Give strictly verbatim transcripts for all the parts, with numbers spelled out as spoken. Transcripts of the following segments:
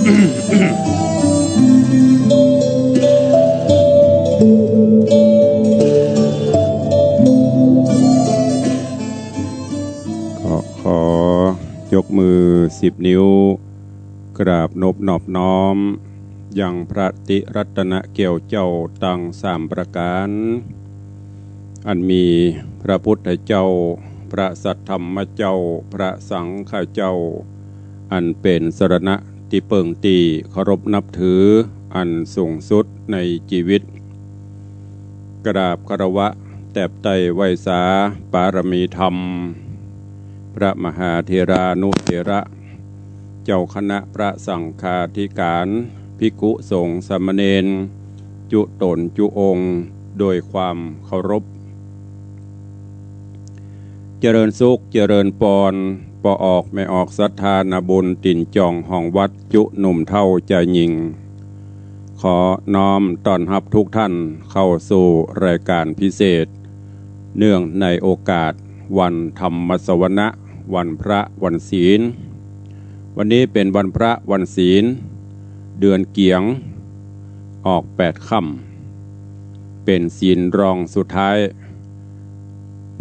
ขอ ขอยกมือสิบนิ้ว กราบนบนอบน้อม ยังพระติรัตนแก้วเจ้าตังสามประก๋าน อันมีพระพุทธเจ้า พระสัทธรรมเจ้า พระสังฆเจ้า อันเป๋นสรณะตี้เปิ้งตี้เคารพนับถืออันสูงสุดในจีวิต กราบคารวะแตบไต้ไหว้สาปารมีธรรม พระมหาเถรานุเถระ เจ้าคณะพระสังฆาธิก๋าน ภิกขุสงฆ์สามเณร จุต๋นจุองค์ โดยความเคารพ เจริญสุข เจริญปอน ป้อออกแม่ออกศรัทธานาบุญ ตี๋นจ่องห้องวัดจุหนุ่มเฒ่าจายญิง ขอน้อมต้อนฮับทุกท่านเข้าสู่รายก๋านพิเศษ เนื่องในโอกาสวันธรรมสวนะ วันพระวันศีล วันนี้เป๋นวันพระวันศีล เดือนเกี๋ยง ออกแปดค่ำ เป๋นศีลรองสุดท้าย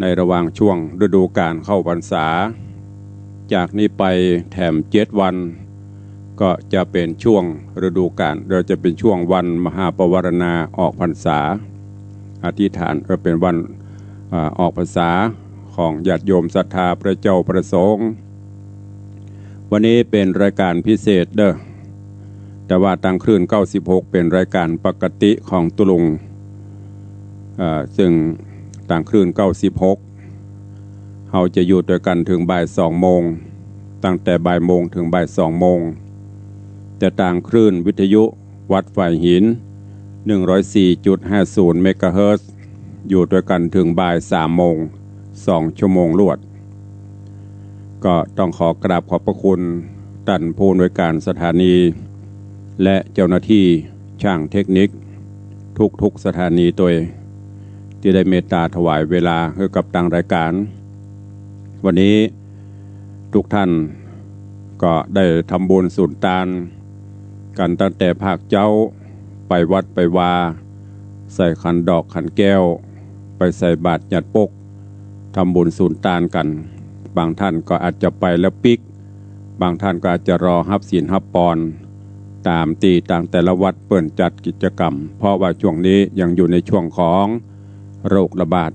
ในระหว่างช่วงฤดูก๋าลเข้าพรรษา จากนี้ไปแถมเจ็ดวัน ก็จะเป๋นช่วงฤดูก๋าล เดี๋ยวจะเป๋นช่วงวันมหาปวารณาออกพรรษา อธิษฐาน เอ่อ เป๋นวัน อ่า ออกพรรษาของญาติโยมศรัทธาพระเจ้าพระสงฆ์ วันนี้เป๋นรายก๋านพิเศษเด้อ แต่ว่าตางคลื่นเก้าสิบหกเป๋นรายก๋านปกติของตุ๊ลุง เอ่อ ซึ่งตางคลื่นเก้าสิบหก เฮาจะอยู่ตวยกั๋นเถิงบ่ายสองโมง ตั้งแต่บ่ายโมงเถิงบ่ายสองโมง แต่ตางคลื่นวิทยุวัดฝายหิน หนึ่งร้อยสี่จุดห้าศูนย์เมกะเฮิรตซ์ อยู่ตวยกั๋นเถิงบ่ายสามโมง สองชั่วโมงรวด ก็ต้องขอกราบขอบพระคุณต้านผู้อำนวยก๋านสถานี และเจ้าหน้าตี้จ้างเทคนิค ทุกๆสถานีตวย ตี้ได้เมตต๋าถวายเวลาหื้อกับตางรายก๋าน วันนี้ทุกท่านก็ได้ทำบุญสุนตานกั๋นตั้งแต่ภาคเจ๊า ไปวัดไปวา ใส่ขันดอกขันแก้ว ไปใส่บาตรหยัดปก ทำบุญสุนตานกั๋น บางท่านก็อาจจะไปแล้วปิ๊ก บางท่านก็อาจจะรอฮับศีลฮับปอน ต๋ามตี้ตางแต่ละวัดเปิ้นจัดกิจกรรม เพราะว่าช่วงนี้ยังอยู่ในช่วงของโรคระบาด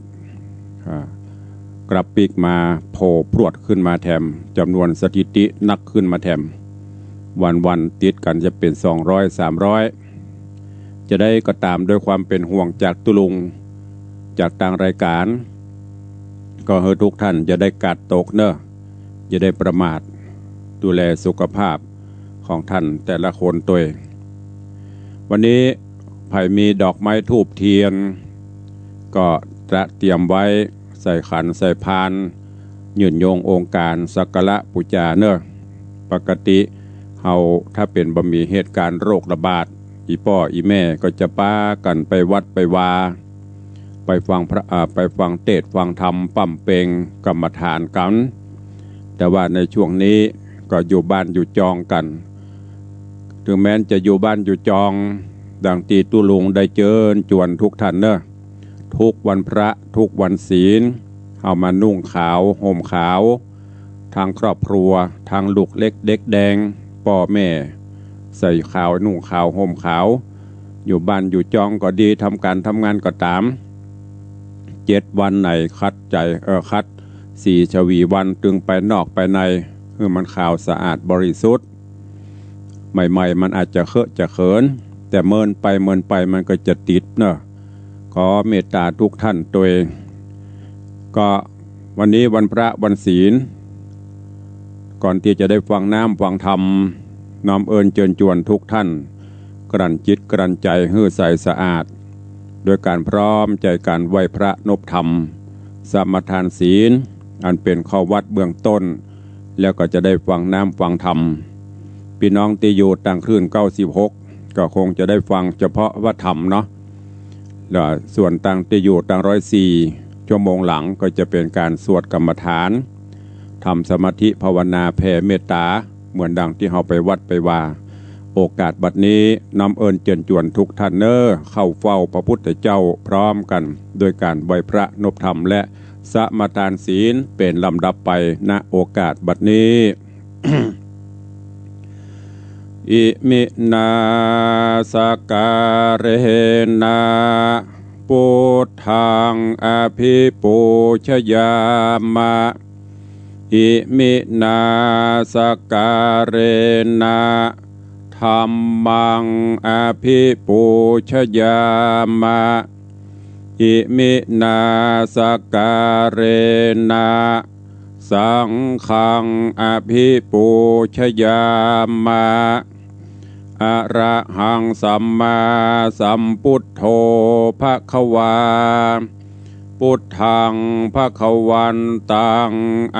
อ่า กลับปิ๊กมาโผล่พรวดขึ้นมาแถม จ๋ำนวนสถิตินักขึ้นมาแถม วันๆ ติดกั๋นจะเป๋นสองร้อย สามร้อย จะใดก็ต๋าม โดยความเป๋นห่วงจากตุ๊ลุง จากตางรายก๋าน ก็หื้อทุกท่านจะได้กาดตกเน่อ อย่าได้ประมาท ดูแลสุขภาพของท่านแต่ละคนตวย วันนี้ใผมีดอกไม้ธูปเทียน ก็ตระเตรียมไว้ ใส่ขันใส่พาน ยื่นโยงองค์ก๋านสักการะปู๋จาเน่อ ปกติเฮาถ้าเป๋นบ่มีเหตุก๋ารณ์โรคระบาด อี่ป้ออี่แม่ก็จะปากั๋นไปวัดไปวา ไปฟังพระ อ่า ไปฟังเตสน์ฟังธรรม ปำเป็งกรรมฐานกั๋น แต่ว่าในช่วงนี้ก็อยู่บ้านอยู่จองกั๋น เถิงแม้นจะอยู่บ้านอยู่จอง ดังตี้ตุ๊ลุงได้เจิญจวนทุกท่านเน่อ ทุกวันพระ ทุกวันศีล เฮามานุ่งขาว ห่มขาว ทั้งครอบครัว ทั้งลูกเล็กเด็กแดง ป้อแม่ ใส่ขาว นุ่งขาว ห่มขาว อยู่บ้านอยู่จองก็ดี ทำก๋านทำงานก็ต๋าม เจ็ดวันไหนขัดใจ๋ เอ่อ ขัดสีฉวีวัน ตึงไปนอกไปใน หื้อมันขาวสะอาดบริสุทธิ์ ใหม่ๆ มันอาจจะเคอะจะเขิน แต่เมินไปเมินไปมันก็จะติดเน่อ ขอเมตต๋าทุกท่านตวย ก็วันนี้วันพระวันศีล ก่อนตี้จะได้ฟังน้ำฟังธรรม น้อมเอิญเจิญจวนทุกท่าน กลั่นจิตกลั่นใจ๋หื้อใสสะอาด โดยก๋านพร้อมใจ๋กั๋นไหว้พระนบธรรม สมาทานศีล อันเป๋นข้อวัดเบื้องต้น แล้วก็จะได้ฟังน้ำฟังธรรม ปี้น้องตี้อยู่ตางคลื่นเก้าสิบหก ก็คงจะได้ฟังเฉพาะว่าธรรมเนาะ แล้วส่วนตางตี้อยู่ตางร้อยสี่ ชั่วโมงหลังก็จะเป๋นก๋านสวดกรรมฐาน ทำสมาธิภาวนาแผ่เมตต๋า เหมือนดังตี้เฮาไปวัดไปวา โอกาสบัดนี้นำเอิญเจิญจวนทุกท่านเน้อ เข้าเฝ้าพระพุทธเจ้าพร้อมกั๋น โดยก๋านไหว้พระนบธรรมและสมาทานศีลเป๋นลำดับไป ณ โอกาสบัดนี้ Iminā sakkārena buddhaṃ abhipūjayāma. Iminā sakkārena dhammaṃ abhipūjayāma. Iminā sakkārena saṅghaṃ abhipūjayāma. Arahaṃ sammāsambuddho bhagavā. Buddhaṃ bhagavantaṃ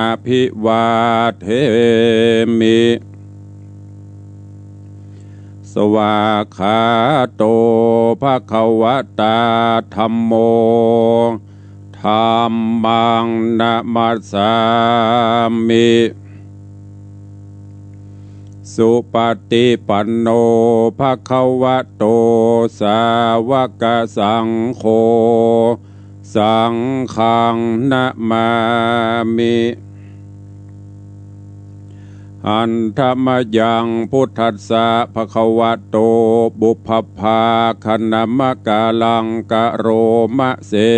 abhivādemi. Svākkhāto bhagavatā dhammo. Dhammaṃ namassāmi. Supaṭipanno bhagavato sāvakasaṅgho. Saṅghaṃ namāmi. Handa mayaṃ buddhassa bhagavato pubbabhāganamakāraṃ karoma se.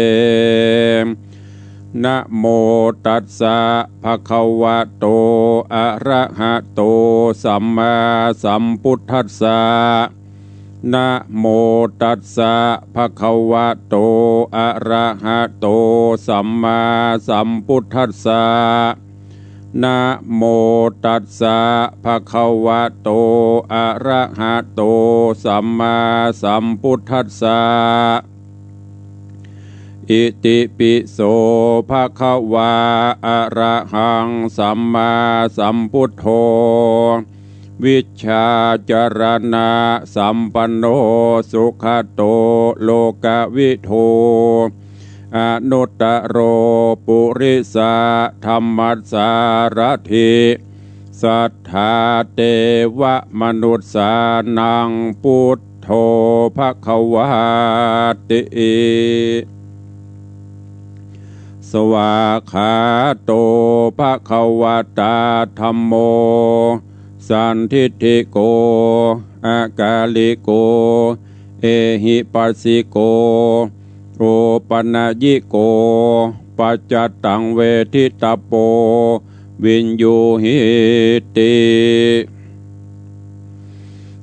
Namo tassa bhagavato arahato sammāsambuddhassa. Namo tassa bhagavato arahato sammāsambuddhassa. Namo tassa bhagavato arahato sammāsambuddhassa. Itipi so bhagavā arahaṃ sammāsambuddho vijjācaraṇasampanno sugato lokavidū anuttaro purisadammasārathi satthā devamanussānaṃ buddho bhagavāti. Svākkhāto bhagavatā dhammo sandiṭṭhiko akāliko ehipassiko opanayiko paccattaṃ veditabbo viññūhīti.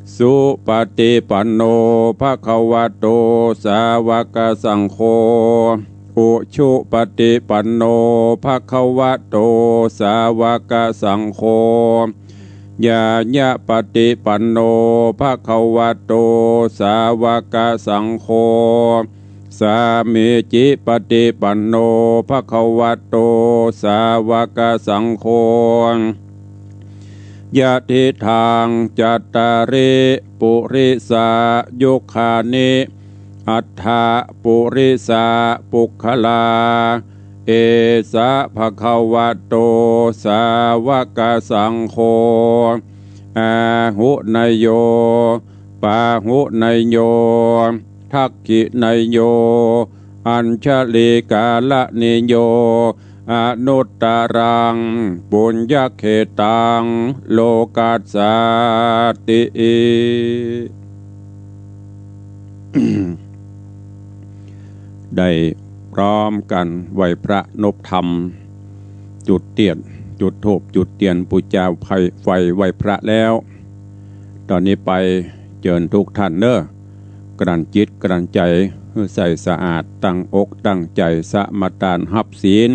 Supaṭipanno bhagavato sāvakasaṅgho. Ujupaṭipanno bhagavato sāvakasaṅgho. Ñāyapaṭipanno bhagavato sāvakasaṅgho. Sāmīcipaṭipanno bhagavato sāvakasaṅgho. Yadidaṃ cattāri purisayugāni aṭṭha purisapuggalā, esa bhagavato sāvakasaṅgho, āhuneyyo pāhuneyyo dakkhiṇeyyo añjalikaraṇīyo anuttaraṃ puññakkhettaṃ lokassāti. ได้พร้อมกั๋นไหว้พระนบธรรม จุดเตียน จุดธูป จุดเตียน ปู๋จาไฟ ไฟไหว้พระแล้ว ต๋อนนี้ไปเจิญทุกท่านเน้อ กลั่นจิตกลั่นใจ๋หื้อใสสะอาด ตั้งอกตั้งใจ๋สมาทานฮับศีล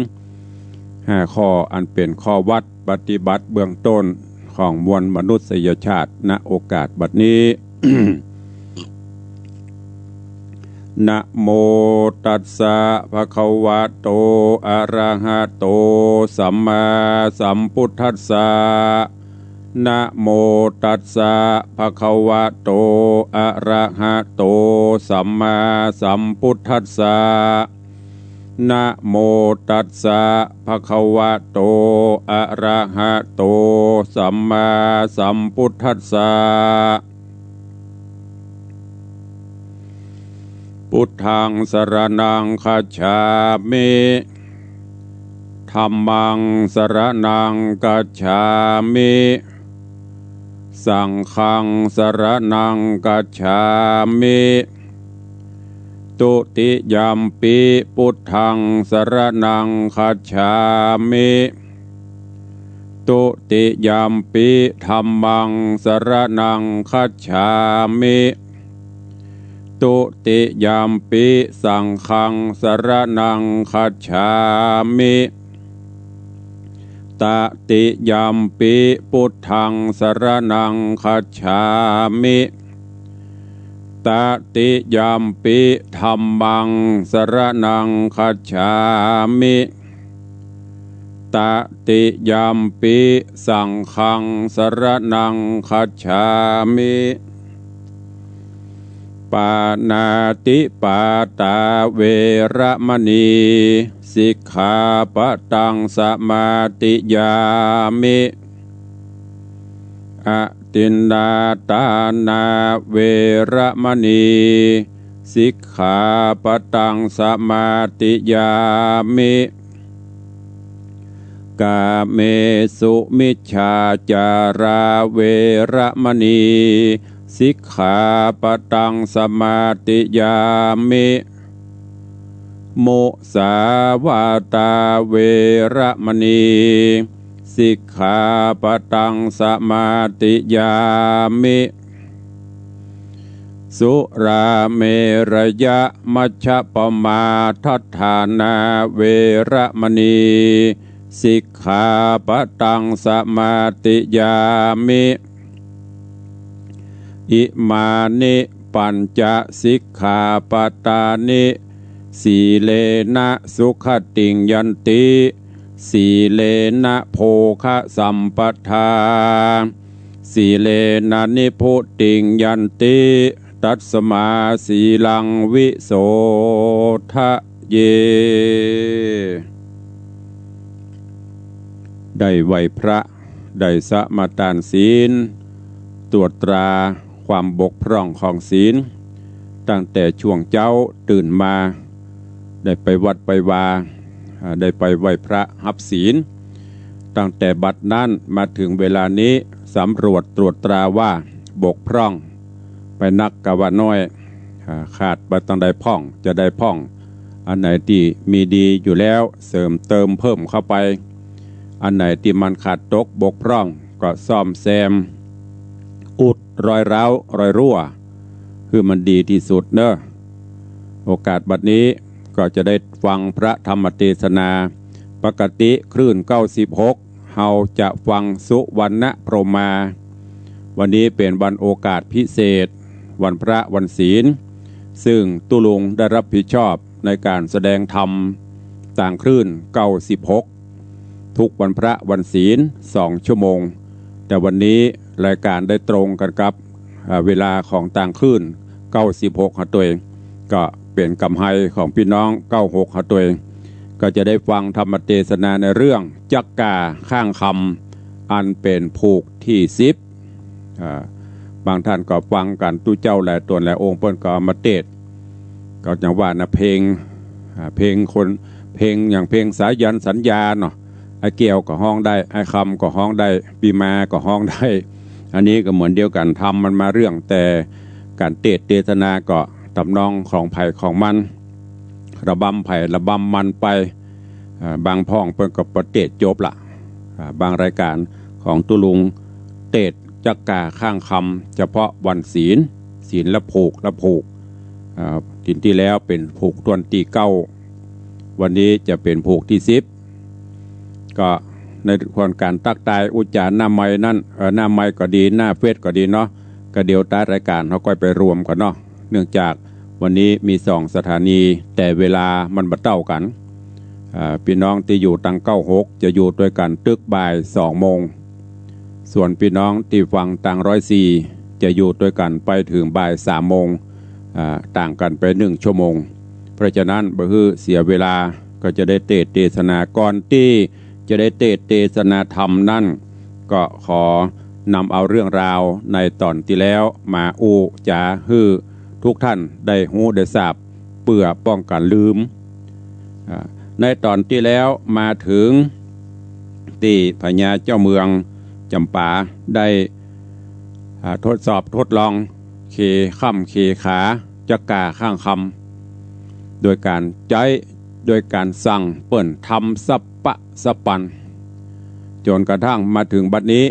ห้าข้ออันเป๋นข้อวัดปฏิบัติเบื้องต้นของมวลมนุษยชาติ ณ โอกาสบัดนี้ Namo tassa bhagavato arahato sammāsambuddhassa. Namo tassa bhagavato arahato sammāsambuddhassa. Namo tassa bhagavato arahato sammāsambuddhassa. Buddhaṃ saraṇaṃ gacchāmi. Dhammaṃ saraṇaṃ gacchāmi. Saṅghaṃ saraṇaṃ gacchāmi. Dutiyampi buddhaṃ saraṇaṃ gacchāmi. Dutiyampi dhammaṃ saraṇaṃ gacchāmi. Dutiyampi saṅghaṃ saraṇaṃ gacchāmi. Tatiyampi buddhaṃ saraṇaṃ gacchāmi. Tatiyampi dhammaṃ saraṇaṃ gacchāmi. Tatiyampi saṅghaṃ saraṇaṃ gacchāmi. Pāṇātipātā veramaṇī sikkhāpadaṃ samādiyāmi. Adinnādānā veramaṇī sikkhāpadaṃ samādiyāmi. Kāmesu micchācārā veramaṇī sikkhāpadaṃ samādiyāmi. Musāvādā veramaṇī sikkhāpadaṃ samādiyāmi. Surāmerayamajjapamādaṭṭhānā veramaṇī sikkhāpadaṃ samādiyāmi. Imāni pañca sikkhāpadāni. Sīlena sugatiṃ yanti, sīlena bhogasampadā, sīlena nibbutiṃ yanti, tasmā sīlaṃ visodhaye. ได้ไหว้พระ ได้สมาทานศีล ตรวจตราความบกพร่องของศีล ตั้งแต่ช่วงเจ๊าตื่นมา ได้ไปวัดไปวา อ่า ได้ไปไหว้พระฮับศีล ตั้งแต่บัดนั้นมาถึงเวลานี้ สำรวจตรวจตราว่าบกพร่องไปนักกะว่าน้อย อ่า ขาดไปตังใดพ่องจะได้พ่อง อันไหนตี้มีดีอยู่แล้วเสริมเติมเพิ่มเข้าไป อันไหนตี้มันขาดตกบกพร่องก็ซ่อมแซม อุดรอยร้าวรอยรั่ว หื้อมันดีตี้สุดเนาะ โอกาสบัดนี้ก็จะได้ฟังพระธรรมเทศนา ปกติคลื่นเก้าสิบหก เฮาจะฟังสุวรรณพรหมา วันนี้เป๋นวันโอกาสพิเศษ วันพระวันศีล ซึ่งตุ๊ลุงได้รับผิดชอบในการแสดงธรรมตางคลื่นเก้าสิบหก ทุกวันพระวันศีลสองชั่วโมง แต่วันนี้รายการได้ตรงกันกับ อ่า เวลาของตางคลื่นเก้าสิบหก หาตวย ก็เป๋นกำไรของปี้น้องเก้าหก หาตวย ก็จะได้ฟังธรรมเทศนาในเรื่องจักก่าข้างคำ อันเป๋นผูกตี้สิบ อ่า บางท่านก็ฟังกั๋นตุ๊เจ้าหลายต๋นหลายองค์ เปิ้นก็เอามาเตศน์ ก็อย่างว่านะ เพลง อ่า เพลงคน เพลงอย่างเพลงสายัณสัญญาเนาะ อ้ายแก้วก็ฮ้องได้ อ้ายคำก็ฮ้องได้ ปี้มาก็ฮ้องได้ อันนี้ก็เหมือนเดียวกั๋น ธรรมมันมาเรื่อง แต่ก๋านเตศน์เทศนาก็ทำนองของใผของมัน ระบำใผระบำมันไป อ่า บางพ่องเปิ้นก็ปะเตศน์จบละ อ่า บางรายการของตุ๊ลุงเตศน์จักก่าข้างคำ เฉพาะวันศีล ศีลละผูกละผูก อ่า ศีลตี้แล้วเป๋นผูกถ้วนตี้เก้า วันนี้จะเป๋นผูกตี้สิบ ก็ในส่วนก๋านตั๊กตายอุจจาหน้าไมค์นั้น เอ่อ หน้าไมค์ก็ดี หน้าเฟซก็ดีเนาะ ก็เดี๋ยวต๊ายรายการเฮาก้อยไปรวมกั๋นเนาะ เนื่องจากวันนี้มีสองสถานี แต่เวลามันบ่เต้ากั๋น อ่า ปี้น้องตี้อยู่ตางเก้าหก จะอยู่ตวยกั๋นตึกบ่ายสองโมง ส่วนปี้น้องตี้ฟังตางร้อยสี่ จะอยู่ตวยกั๋นไปเถิงบ่ายสามโมง อ่า ต่างกั๋นไปหนึ่งชั่วโมง เพราะฉะนั้นบ่หื้อเสียเวลา ก็จะได้เตศน์เทศนา ก่อนตี้จะได้เตศน์เทศนาธรรมนั้น ก็ขอนำเอาเรื่องราวในต๋อนตี้แล้วมาอู้จ๋าหื้อทุกท่านได้ฮู้ได้ทราบ เปื้อป้องกั๋นลืม อ่า ในต๋อนตี้แล้วมาเถิงตี้พญาเจ้าเมืองจ๋ำปาได้ อ่า ทดสอบทดลองเขค่ำเขขาจักก๋าข้างคำ โดยก๋านใจ๊ โดยก๋านสั่งเปิ้นทำสะปะสะปัน จ๋นกระทั่งมาเถิงบัดนี้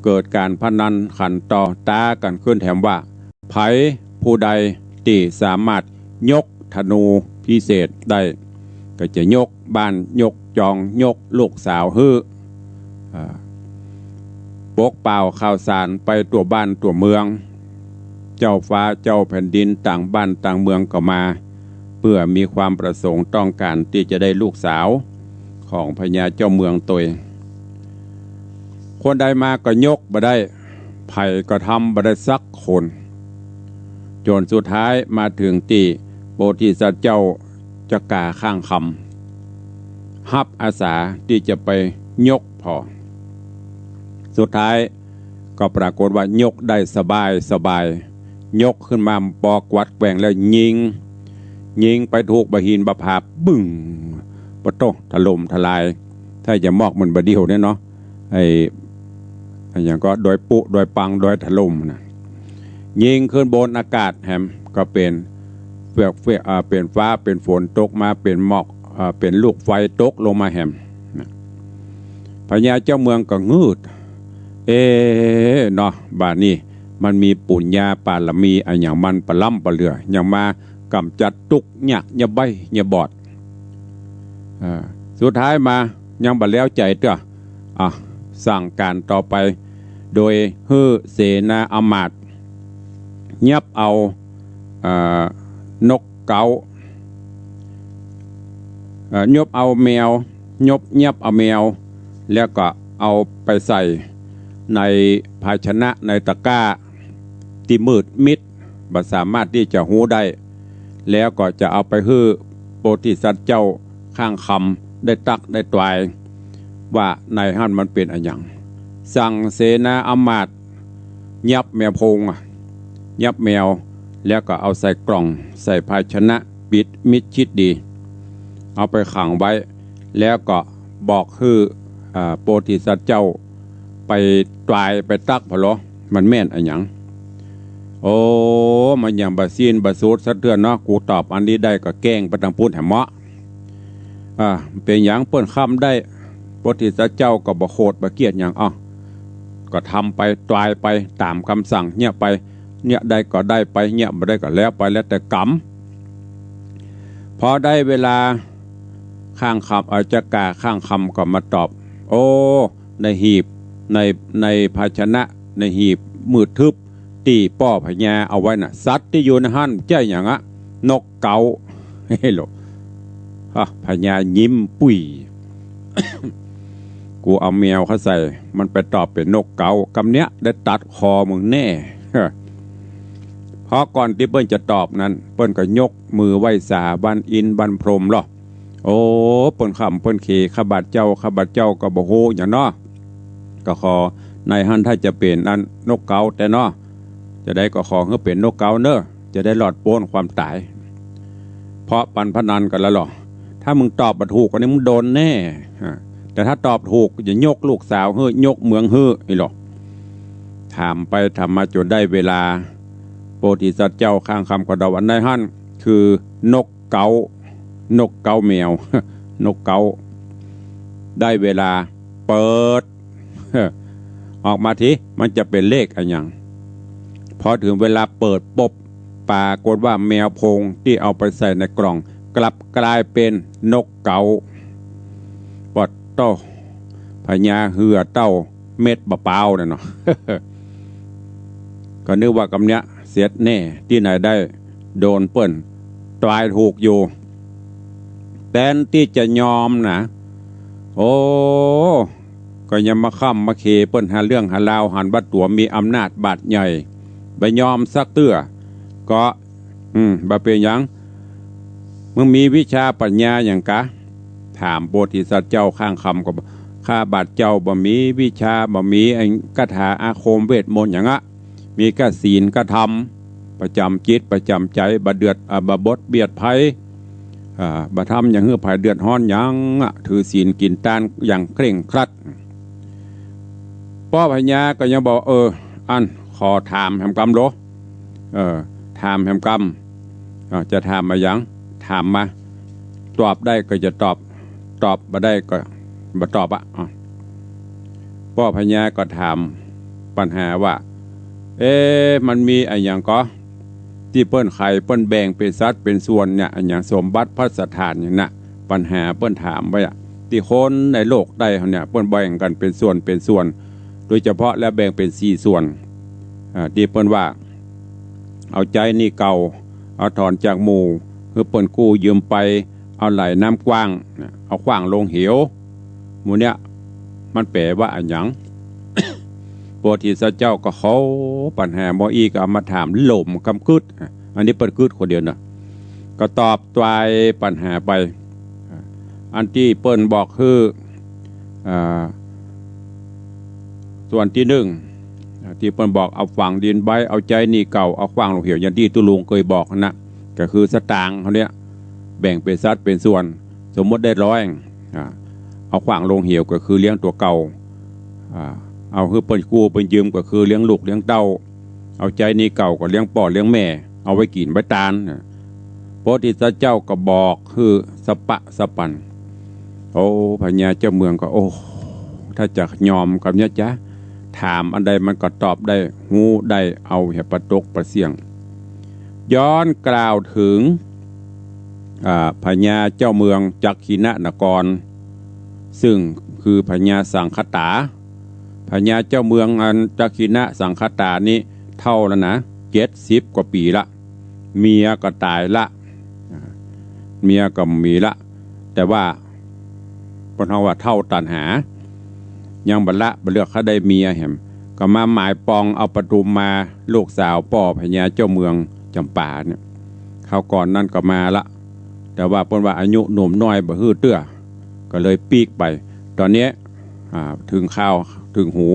เกิดก๋านพนันขันต่อต๋ากั๋นขึ้นแถมว่า ใผผู้ใดตี้สามารถยกธนูพิเศษได้ ก็จะยกบ้านยกจองยกลูกสาวหื้อ อ่า ปกเป่าข่าวสารไปทั่วบ้านทั่วเมือง เจ้าฟ้าเจ้าแผ่นดินต่างบ้านต่างเมืองก็มา เปื้อมีความประสงค์ต้องก๋านตี้จะได้ลูกสาวของพญาเจ้าเมืองตวย คนใดมาก็ยกบ่ได้ ใผก็ทำบ่ได้สักคน จ๋นสุดท้ายมาเถิงตี้โพธิสัตว์เจ้าจักก๋าข้างคำ ฮับอาสาตี้จะไปยกผ่อ สุดท้ายก็ปรากฏว่ายกได้สบายสบาย ยกขึ้นมาปอกวัดแกว่งแล้วยิง ยิงไปถูกบ่าหินบ่าผา บึ้ง ปะโต้ ถล่มทลาย ถ้าจะมอกเหมือนบ่าเดี่ยวเนี่ยเนาะ ไอ้ ไอ้หยังก็ดอยปุ ดอยปัง ดอยถล่มน่ะ ยิงขึ้นบนอากาศแหม ก็เป๋นเฟือก เฟือก อ่า เป๋นฟ้า เป๋นฝนตกมา เป๋นหมอก อ่า เป๋นลูกไฟตกลงมาแหมน่ะ พญาเจ้าเมืองก็งืด เอ๊ะ เนาะ บ่านี้มันมีปุญญาปารมีอะหยังมันปะล้ำปะเหลือ หยังมากำจัดตุ๊กข์ยากยะใบ้ยะบอด อ่า สุดท้ายมายังบ่แล้วใจ๋เตื้อ อ่ะ สั่งก๋านต่อไป โดยหื้อเสนาอำมาตย์ยับเอา อ่า นกเก๊า เอ่อ ยับเอาแมว ยับ ยับเอาแมว แล้วก็เอาไปใส่ในภาชนะในตะกร้าตี้มืดมิด บ่สามารถตี้จะฮู้ได้ แล้วก็จะเอาไปหื้อโพธิสัตว์เจ้าข้างคำได้ตักได้ตวาย ว่าในหั้นมันเป๋นอะหยัง สั่งเสนาอำมาตย์ยับแมวโพงอะ ยับแมว แล้วก็เอาใส่กล่อง ใส่ภาชนะปิดมิดชิดดี เอาไปขังไว้ แล้วก็บอกหื้อ อ่า โพธิสัตว์เจ้าไปตวายไปตักผ่อลอ มันแม่นอะหยัง โอ้ มันยังบ่สิ้นบ่สุดสักเตื้อเนาะ กูตอบอันนี้ได้ก็แก้งไปตางปู้นแหมเมาะ อ่า เป๋นหยังเปิ้นคำได้ โพธิสัตว์เจ้าก็บ่โขดบ่เคียดหยัง อ้าว ก็ทำไปตวายไปต๋ามกำสั่งเยียะไป เยียะได้ก็ได้ไป เยียะบ่ได้ก็แล้วไป แล้วแต่กรรม พอได้เวลาข้างคำ เอ่อ จักก๋าข้างคำก็มาตอบ โอ้ ในหีบ ใน ในภาชนะ ในหีบมืดทึบ ตี้ป้อพญาเอาไว้น่ะ สัตว์ตี้อยู่ในหั้นใจ้หยังอะ นกเก๊า เฮ้ยโหล อ่ะ พญายิ้มปุ้ย กูเอาแมวเข้าใส่ มันไปตอบเป๋นนกเก๊า กำเนี้ยได้ตัดคอมึงแน่ เพราะก่อนตี้เปิ้นจะตอบนั้น เปิ้นก็ยกมือไหว้สาบั้นอินทร์บั้นพรหมลอ โอ้ เปิ้นคำเปิ้นเข ข้าบาทเจ้า ข้าบาทเจ้าก็บ่ฮู้หยังเนาะ ก็ขอในหั้นถ้าจะเป๋นอันนกเก๊าแต๊เนาะ จะได้ก็ขอหื้อเป๋นนกเก๊าเน่อ จะได้รอดป๊นความต๋าย เพราะปันพนันกั๋นแล้วลอ ถ้ามึงตอบบ่ถูกอันนี้มึงโดนแน่ อ่า แต่ถ้าตอบถูกจะยกลูกสาวหื้อ ยกเมืองหื้อ อี้ลอ ถามไปถามมาจ๋นได้เวลา โพธิสัตว์เจ้าข้างคำก็ตอบว่าในหั้นคือนก เก๊า นกเก๊าแมว นกเก๊า ได้เวลาเปิด ออกมาที มันจะเป๋นเลขอะหยัง พอเถิงเวลาเปิดปุ๊บ ปรากฏว่าแมวโพงตี้เอาไปใส่ในกล่อง กลับก๋ายเป๋นนกเก๊า ปอดโต้ พญาเหื่อเต้าเม็ดบ่าปาวนั่นเนาะ ก็นึกว่ากำเนี้ยเสร็จแน่ ตี้ไหนได้โดนเปิ้นตวายถูกอยู่ แตนตี้จะยอมนะ โอ้ ก็ยังมาค่ำมาเขเปิ้นหาเรื่องหาราว หันว่าตั๋วมีอำนาจบาดใหญ่ บ่ยอมสักเตื้อ ก็ อืม บ่เป๋นหยัง มึงมีวิชาปัญญาหยังกา ถามโพธิสัตว์เจ้าข้างคำก็บอก ข้าบาทเจ้าบ่มีวิชา บ่มีไอ้คาถาอาคมเวทมนต์หยังอะ มีก้าศีลก้าธรรม ประจ๋ำจิตประจ๋ำใจ๋ บ่เดือด อ่า บ่บดเบียดใผ อ่า บ่ทำหยังหื้อใผเดือดฮ้อนหยังอะ ถือศีลกิ๋นตานอย่างเคร่งครัด ป้อพญาก็ยังบอก เออ อั้นขอถามแหมกำโล เออ ถามแหมกำ อ่า จะถามอะหยัง ถามมา ตอบได้ก็จะตอบ ตอบบ่ได้ก็บ่ตอบอะ อ่ะ ป้อพญาก็ถามปัญหาว่า เอ๊ะ มันมีอะหยังก่อ ตี้เปิ้นใค่เปิ้นแบ่งเป๋นสัดเป๋นส่วนเนี่ย อะหยังสมบัติภัสถานหยังน่ะ ปัญหาเปิ้นถามไว้อะ ตี้คนในโลกใต้เฮาเนี่ย เปิ้นแบ่งกั๋นเป๋นส่วนเป๋นส่วน โดยเฉพาะแล้วแบ่งเป๋นสี่ส่วน อ่า ตี้เปิ้นว่า เอาใจ๊หนี้เก่า เอาถอนจากหมู่ หื้อเปิ้นกู้ยืมไป เอาไหลน้ำกว้าง เอาขว้างลงเหว หมู่เนี่ย มันแป๋ว่าอะหยัง โพธิสัตว์เจ้าก็เข้าปัญหาบ่อี้ ก็เอามาถามโหลมกำกึ๊ด อันนี้เปิ้นกึ๊ดคนเดียวนะ ก็ตอบตวายปัญหาไป อันตี้เปิ้นบอกคือ อ่า ส่วนตี้นึ่ง อ่า ตี้เปิ้นบอกเอาฝังดินไว้ เอาใจ๊หนี้เก่า เอาขว้างลงเหว อย่างตี้ตุ๊ลุงเกยบอกหั้นนะ ก็คือสตางค์เฮาเนี่ย แบ่งเป๋นสัดเป๋นส่วน สมมุติได้ร้อย อ่า เอาขว้างลงเหว ก็คือเลี้ยงตั๋วเก่า อ่า เอาหื้อเปิ้นกู้เปิ้นยืม ก็คือเลี้ยงลูกเลี้ยงเต้า เอาใจ๊หนี้เก่า ก็เลี้ยงป้อเลี้ยงแม่ เอาไว้กิ๋นไว้ตาน โพธิสัตว์เจ้าก็บอกหื้อสะปะสะปัน โอ้ พญาเจ้าเมืองก็ โอ้ ถ้าจะยอมกำเนี่ยจ๊ะ ถามอันใดมันก็ตอบได้ ฮู้ได้ เอาเหียปะตกปะเสี้ยง ย้อนกล่าวเถิง อ่า พญาเจ้าเมืองจักขิณนคร ซึ่งคือพญาสังคตา พญาเจ้าเมืองอันจักขิณสังคตานี้เฒ่าแล้วนะ เจ็ดสิบกว่าปี๋ละ เมียก็ต๋ายละ อ่า เมียก็บ่มีละ แต่ว่าเปิ้นฮ้องว่าเฒ่าตัณหา ยังบ่ละบ่เลือก ใค่ได้เมียแหม ก็มาหมายปองเอาปทุมมา ลูกสาวป้อพญาเจ้าเมืองจ๋ำปาเนี่ย คราวก่อนนั้นก็มาละ แต่ว่าเปิ้นว่าอายุหนุ่มน้อยบ่หื้อเตื้อ ก็เลยปีกไป ต๋อนนี้ อ่า เถิงคราวเถิงหู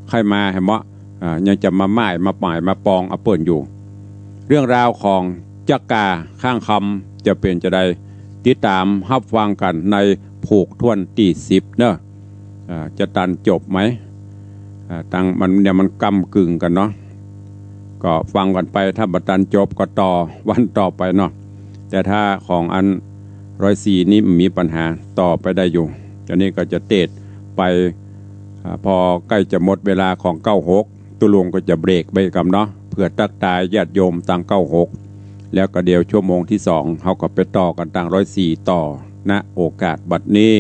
ใค่มาแหมเนาะ อ่า ยังจะมาหมาย มาหมาย มาปองเอาเปิ้นอยู่ เรื่องราวของจักกาค้างคำจะเป๋นจาใด ติดต๋ามฮับฟังกั๋นในผูกถ้วนตี้สิบเนาะ อ่า จะตันจบไหม อ่า ตังมันเนี่ยมันก้ำกึ่งกั๋นเนาะ ก็ฟังกั๋นไป ถ้าบ่ตันจบก็ต่อวันต่อไปเนาะ แต่ถ้าของอันร้อยสี่นี่มีปัญหา ต่อไปได้อยู่ อันนี้ก็จะเตดไป อ่า พอใก้จะหมดเวลาของเก้าหก ตุ๊ลุงก็จะเบรกไปกำเนาะ เปื้อตั๊กตายญาติโยมตังเก้าหก แล้วก็เดี๋ยวชั่วโมงตี้สอง เฮาก็ไปต่อกั๋นตังร้อยสี่ต่อ ณ โอกาสบัดนี้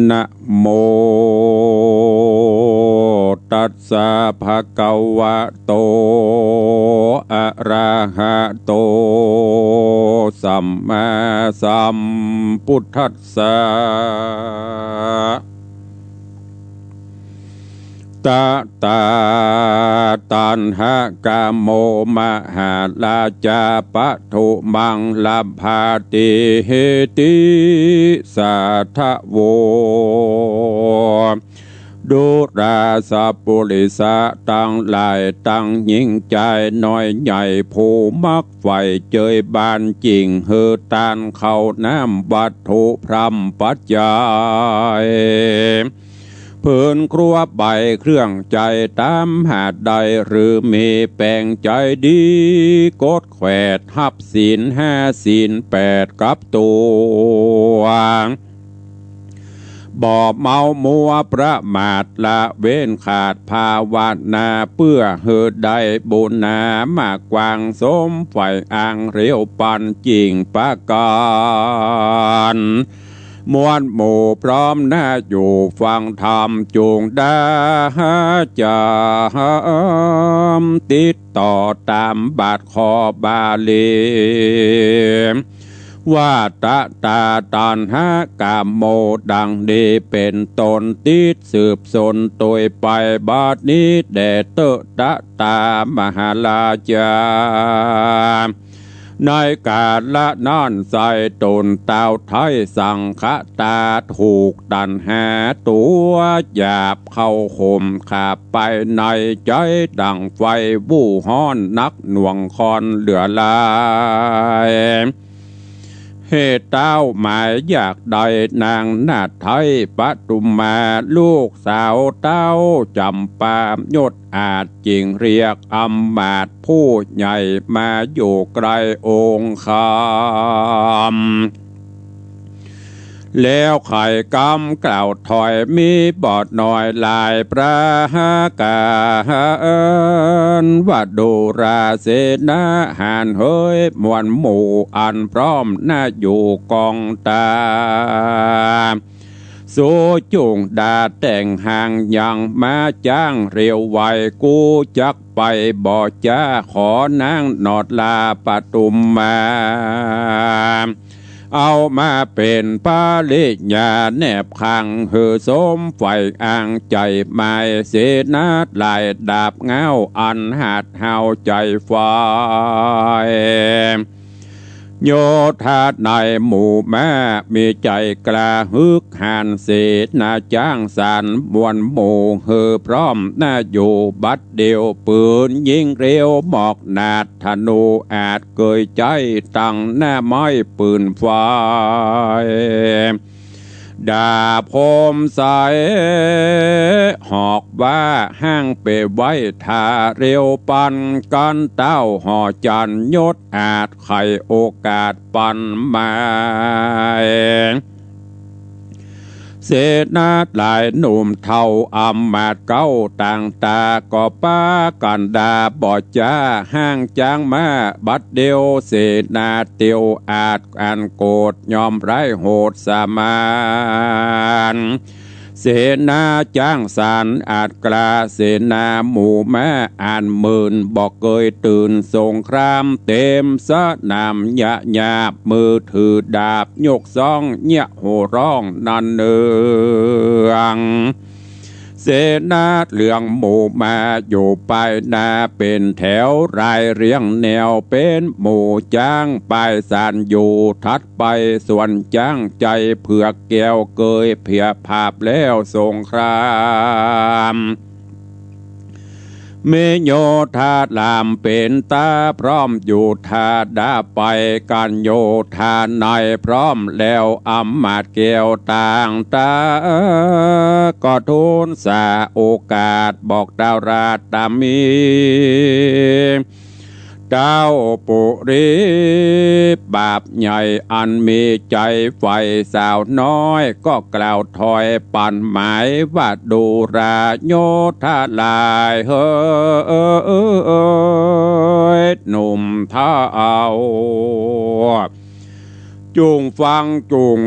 นะโมตัสสะภะคะวะโต อะระหะโต สัมมาสัมพุทธัสสะ ตะตา ตัณหะกะโม มหาราชา ปะทุมัง ลัพพาติ หิติ สาทะโว ดูราสะปุริสะตังหลาย ตังญิงจายน้อยใหญ่ ผู้มักใฝ่เจยบานจิ่ง หื้อตานข้าวน้ำวัตถุพร่ำปัจจัย พื้นครัวใบเครื่องใจ๊ ต๋ามหาดใดหรือมีแป๋งใจ๋ดี กดแขวดฮับศีลห้าศีลแปดกับตั๋ว บ่เมามัวประมาทละเว้นขาดภาวนา เปื้อหื้อได้บุญหนามากกว้างสมใฝ่ อ่างเหลียวปันจิ่งประก๋าน มวลหมู่พร้อมหน้าอยู่ฟังธรรมจุ่งดาจ๋ำ ติดต่อต๋ามบาทข้อบาลี ว่าตะตา ตัณหะกะโม ดังนี้เป๋นต้น ติดสืบสนตวยไปบัดนี้แด่เต๊อะ ตะตา มหาราชา ในก๋าละนั้นไส้ต๋นต้าวไท้สังฆตา ถูกตัณหาตั๋วหยาบเข้าข่มขับไปในใจ๋ดั่งไฟบู่ฮ้อนนักหน่วงคอนเหลือหลาย เหตุต้าวหมายอยากได้นางนาถไท้ปทุมมา ลูกสาวต้าวจ๋ำปา ยศอาจจึงเรียกอำมาตย์ผู้ใหญ่ มาอยู่ใก้องค์คำ แล้วไขกำกล่าวถ้อยมีบ่น้อยหลายประกา ร ว่าดูราเสนาหาญเหย มวลหมู่อันพร้อมหน้าอยู่กองตา สูจุ่งดาแต่งหางยังมาจ้างเร็วไว กูจักไปบ่จ๊า ขอนางหนอดลาปทุมมา เอามาเป๋นภริยาแนบข้างหื้อสมใฝ่อ้างใจ๋หมาย เสนาหลายดาบเง้าอันหัดเฮาใจ๋ฝ่าย โยธาในหมู่ม้ามีใจ๋กล้าฮึกหัน เสนาจ้างสรรมวลหมู่หื้อพร้อมหน้าอยู่บัดเดี่ยว ปืนยิงเร็วหมอกหนาด ธนูอาจเกยใจ๊ ตังหน้าไม้ปืนไฟ ดาบคมใส หอกว่าห้างเป๋ไว้ ถ้าเร็วปันกั๋น ต้าวหอจันทร์ยศอาจไขโอกาสปันหมาย เสนาหลายหนุ่มเฒ่าอำมาตย์เก๊าต่างต๋า ก็ปากั๋นด่าบ่จ๊า ห้างจ๊างมาบัดเดี่ยว เสนาเตียวอาจอันโกรธ ยอมร้ายโหดสมาน เสนาจ้างสรรอาจกล้า เสนาหมู่ม้าอันหมื่น บ่เกยตื่นสงคราม เต๋มสนามยะหยาบ มือถือดาบยกซ้อง เยียะโห่ร้องนันเนือง เสนาเหลืองหมู่ม้าอยู่ป้ายหน้า เป๋นแถวรายเรียงแนว เป๋นหมู่จ๊างป้ายสรรอยู่ถัดไป ส่วนจ๊างใจ๋เผือกแก้ว เกยเผียผาบแล้วสงคราม มีโยธารามเป๋นต๋าพร้อมอยู่ ถ้าดาไปกั๋นโยธาในพร้อมแล้ว อำมาตย์แก้วต่างต๋า ก็ทูลสาโอกาสบอกต้าวราชตามี ต้าวปุรีบาปใหญ่อันมีใจ๋ใฝ่สาวน้อย ก็กล่าวถ้อยปันหมายว่า ดูราโยธาหลายเหย หนุ่มเฒ่า จุ่งฟังจุ่ง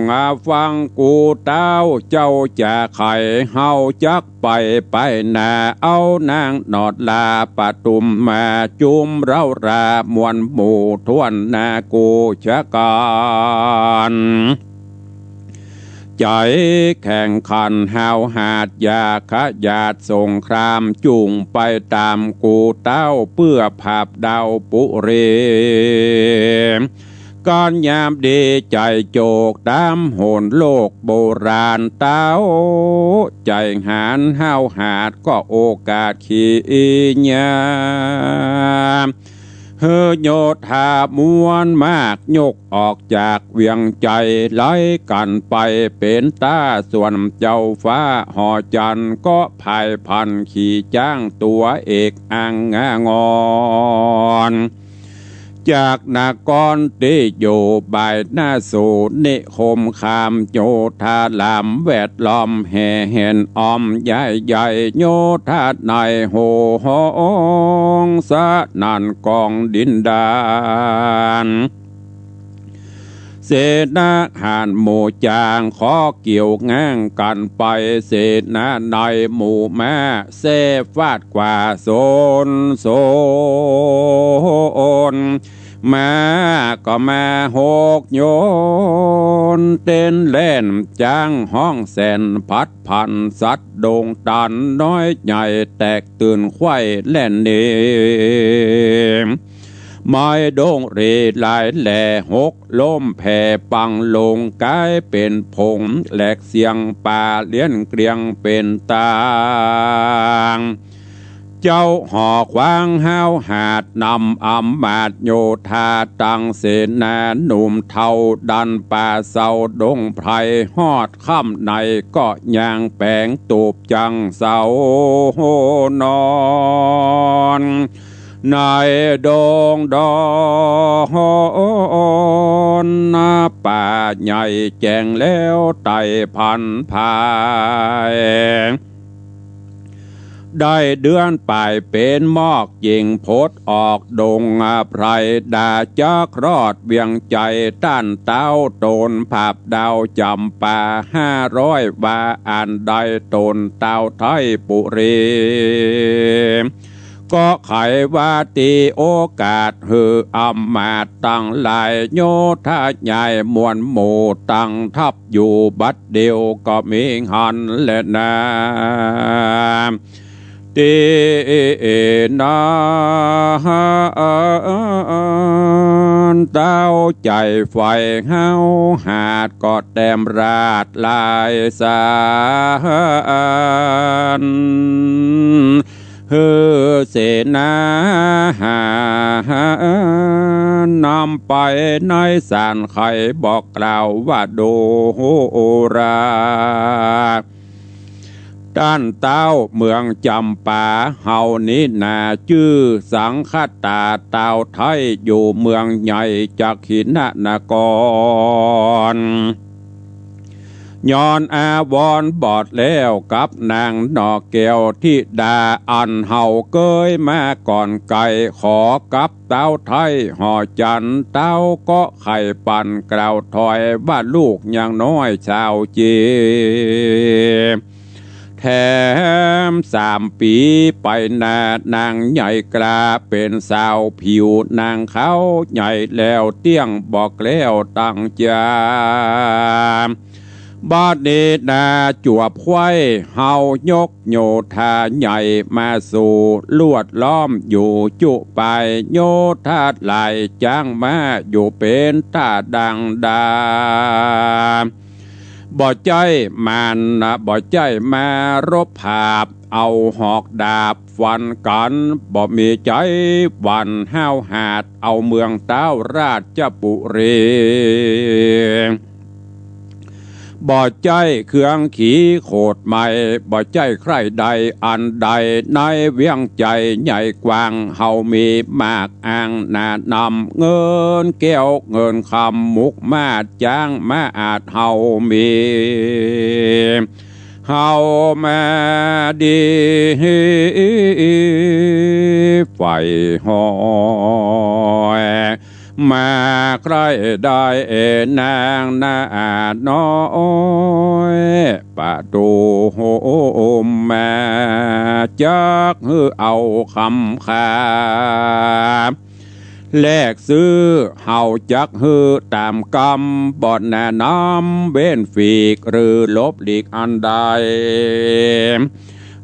ฟังกูต้าว เจ้าจะใค่เฮาจักไปไปนา เอานางหนอดลาปทุมมา จุมเร้ารามวลหมู่ถ้วนนากูชะกั๋น ใจ๋แข่งขันห้าวหาญ อย่าขยาดสงคราม จุ่งไปต๋ามกูต้าว เปื้อผาบดาวปุรี ก๋านยามดีใจ๋โจกต๋ามโหนโลกโบราณ ต้าวใจ๋หาญห้าวหาญ ก็โอกาสขียาม หื้อโยธามวลมากยกออกจากเวียงใจ๋ ไหลกั๋นไปเป๋นต๋า ส่วนเจ้าฟ้าหอจันทร์ ก็ผายพลันขี่จ๊างตั๋วเอกอังงางอน จากนครตี้อยู่บ่ายหน้าสู่นิคมคาม โยธารามแวดล้อมแห่แหนอ้อมใหญ่ใหญ่ โยธาในโห่ฮ้องสนั่นกองดินดาน เสนาหาญหมู่จ๊างขอเกี่ยวง้างกั๋นไป เสนาในหมู่ม้าแซ่ฟาดกว่าโซนโซน ม้าก็มาหกโยน เต้นแล่นจ๊างฮ้องแสนผัดพลัน สัตว์ดงตันน้อยใหญ่แตกตื่นไขว้แล่นหนี ไม้ด้งหรี่หลายแหล่หกล้มแผ่ปังลงก๋ายเป๋นผง แหลกเสียงป่าเลี้ยนเกรียงเป๋นตาง เจ้าหอขวางห้าวหาดนำอำมาตย์โยธาตังเสนาหนุ่มเฒ่าดันป่าเซาด้งไพร ฮอดค่ำในก็ย่างแป๋งตูบจั่งเซานอน ในด้งดอนป่าใหญ่แจ้งแล้วไต่พันภาย ได้เดือนปลายเป๋นหมอกเจ๋งพดออกด้งไพร ดาจักรอดเวียงใจ๋ ต้านเต๊าต๋นผาบดาวจ๋ำปาห้าร้อยวา อันได้ต๋นเต๊าไทยปุรี ก็ใค่ว่าตี้โอกาสหื้ออำมาตย์ตังหลายโยธาใหญ่มวลหมู่ตั้งทัพอยู่บัดเดี่ยวก็มีหั้นแลนา ตี้นั้นเต๊าใจ๋ฝ่ายห้าวหาดก็แต้มราชหลายสาร หื้อเสนาหารนำไปในสาร ใค่บอกกล่าวว่าดูรา ต้านเต๊าเมืองจ๋ำปาเฮานี้นา จื้อสังคตาเต๊าไทยอยู่เมืองใหญ่จักขินนคร ย้อนอาวรณ์บอดแล้วกับนางหน่อแก้วธิดา อันเฮาเกยมาก่อนไก๋ ขอกับเต๊าไทยหอจันทน์ เต๊าก็ใค่ปันกล่าวถอยว่าลูกยังน้อยสาวเจ แถมสามปี๋ไปหน้านางใหญ่กล้าเป๋นสาวผิวนางขาวใหญ่แล้วเตี้ยงบอกแล้วตั้งจา บัดนี้นาจวบไขว้เฮายกโยธาใหญ่มาสู่ลวดล้อมอยู่จุปาย โยธาหลายจ้างมาอยู่เป๋นต้าดังดา บ่ใจ้มันนะ บ่ใจ้มารบผาบ เอาหอกดาบฟันกั๋น บ่มีใจ๋หวั่นห้าวหาด เอาเมืองเต๊าราชปุรี บ่ใจ้เครื่องขีโขดไหม้ บ่ใจ้ใคร่ใดอันใด ในเวียงใจ๋ใหญ่กว้าง เฮามีมากอ่างหนานำ เงินแก้วเงินคำมุกมาดจ้างมาอาดเฮามี เฮามาดีใฝ่หอย มาใคร่ได้นางนาน้อย ประตูโฮมมา จักหื้อเอาคำขา แลกซื้อเฮาจักหื้อต๋ามกำ บ่หน้าน้ำเว้นฝีก หรือหลบหลีกอันใด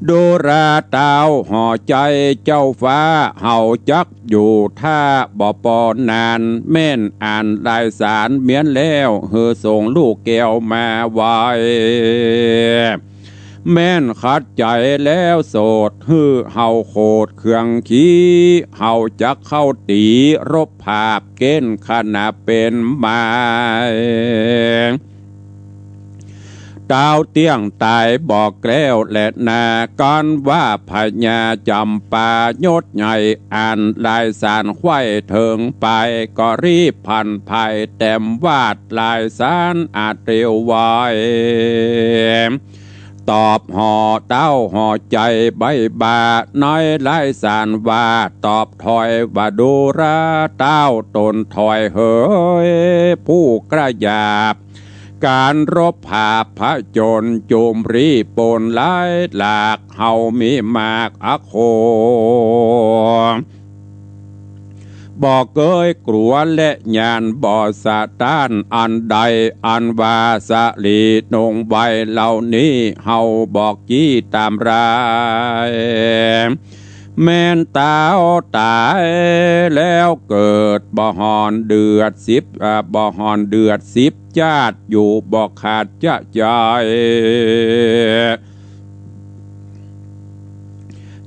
ดูราเต๊าหอใจ๋เจ้าฟ้า เฮาจักอยู่ถ้าบ่ปอนาน แม่นอันลายสารเมี้ยนแล้ว หื้อส่งลูกแก้วมาไหว้ แม่นขัดใจ๋แล้วโสด หื้อเฮาโขดเครื่องขี เฮาจักเข้าตี๋รบผาบ เก้นขนาดเป๋นหมาย เต๊าเตี้ยงต๋ายบอกแล้วแลนา กั๋นว่าพญาจ๋ำปายศใหญ่ อันลายสารไขว้เถิงไป ก็รีบผันภายแต้มวาดลายสารอาเตรียวไว้ ตอบหอเต๊าหอใจ๋ใบ้บ่า ในลายสารว่าตอบถอยว่าดูราเต๊าต๋นถอยเหย ผู้กระหยาบก๋านรบผาบผจญ จุ่มรีโปนหลายหลาก เฮามีมากอโข บ่เกยกลัวและย่านบ่สะต้านอันใด อันว่าสะหลีนงไว้เหล่านี้ เฮาบอกจี้ต๋ามราย แม่นต๋าวต๋ายแล้วเกิด บ่ห่อนเดือดสิบ อ่า บ่ห่อนเดือดสิบจ๊าด อยู่บ่ขาดจ๊ะใจ๋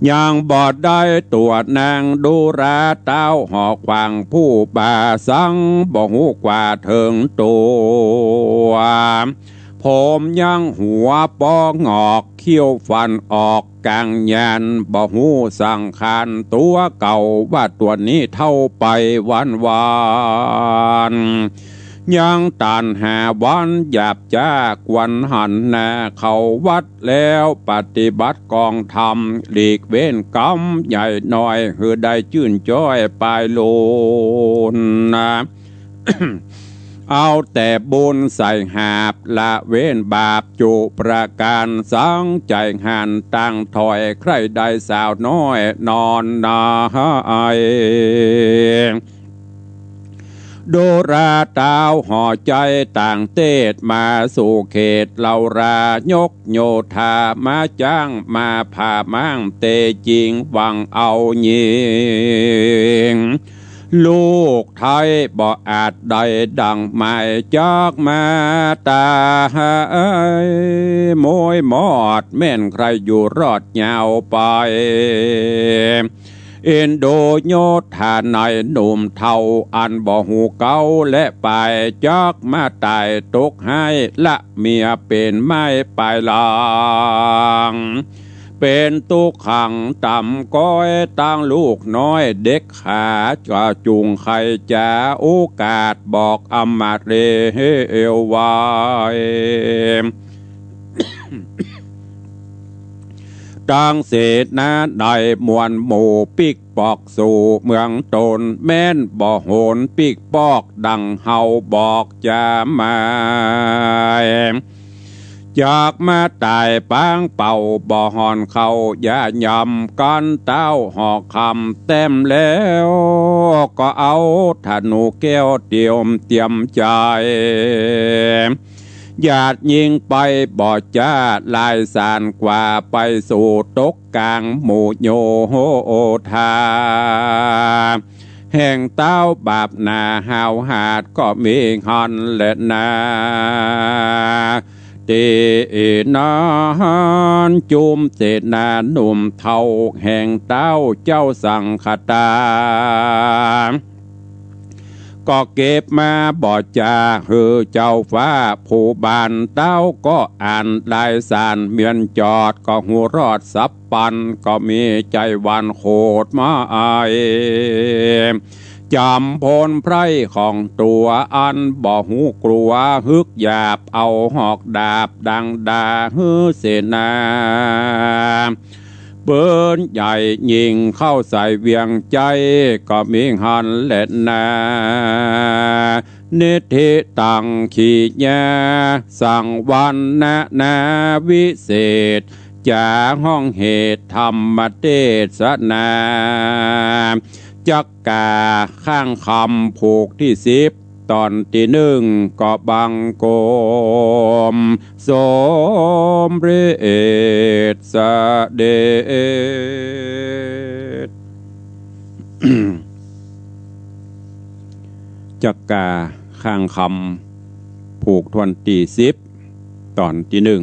ยังบ่ได้ตั๋วนางดูรา ตาวหอขวางผู้บ่าสัง บ่ฮู้กว่าเถิงตั๋ว ผมยังหัวปอหงอก คิ้วฟันออกก๋างยาน บ่ฮู้สังขารตั๋วเก่า ว่าตั๋วนี้เฒ่าไปวันๆ ยังต้านหาวันหยาบจ๊า ควรหันหน้าเข้าวัดแล้ว ปฏิบัติกองธรรม หลีกเว้นก๋รรมใหญ่น้อย หื้อได้จื้นจ้อยปายลูนนา เอาแต่บุญใส่หาบ ละเว้นบาปจุประก๋าน สังใจ๋หันตั้งถ้อย ใคร่ได้สาวน้อยนอนนา ดูราตาวหอใจ๋ต่างเตศ มาสู่เขตเลารา ยกโยธามาจ้าง มาผ่าม้างเตจิ๋ง หวังเอาญิง ลูกไท้บ่อาจได้ดั่งหมาย จักมาต๋ายโมยมอด แม่นใคร่อยู่รอดยาวไป เอ็นดูโยธาในหนุ่มเฒ่า อันบ่ฮู้เก๊าและปาย จักมาต๋ายตกฮ้าย ละเมียเป๋นไม้ปายหลัง เป๋นตุ๊กขังต๋ำก๊อย ตึงลูกน้อยเด็กขา จะจุ่งใค่จ๋า โอกาสบอกอำมาตย์เรวไว ตึงเสนาในมวลหมู่ปิ๊กปอกสู่เมืองตน แม่นบ่โหนปิ๊กปอกดั่งเฮาบอกจ๋าหมาย จักมาต๋ายปางเป่า บ่ห่อนเข้ายายำ กั๋นเต้าหอกคำแต้มแล้ว ก็เอาธนูแก้วเตรียมเตรียมใจ๋ หยาดยิงไปบ่จ๊า ลายสานกว่าไปสู่ตกก๋างหมู่โยธา แห่งเต้าบาปหนาหาวหาดก็มีหั้นแลนา ตี้นั้นจุมเสนาหนุ่มเฒ่า แห่งเต้าเจ้าสังคตา ก็เก็บมาบ่จ๊า หื้อเจ้าฟ้าผู้บาน เต้าก็อ่านลายสานเมียนจอด ก็ฮู้รอดสับปัน ก็มีใจ๋หวั่นโขดมาอาย จ๋ำพลไพร่ของตั๋ว อันบ่ฮู้กลัว ฮึกหยาบเอาหอกดาบดังดา หื้อเสนา ปืนใหญ่ยิงเข้าใส่เวียงใจ๋ ก็มีหั้นแลนา นิธิตังขีญา สังวรรณนาวิเศษ จ๋าฮ้องเหตุธรรมเตสนา จักก๋าข้างคำผูกตี้สิบ ต๋อนตี้นึ่ง ก็บังคมสมเร็จเสด็จ จักก๋าข้างคำผูกถ้วนตี้สิบ ต๋อนตี้นึ่ง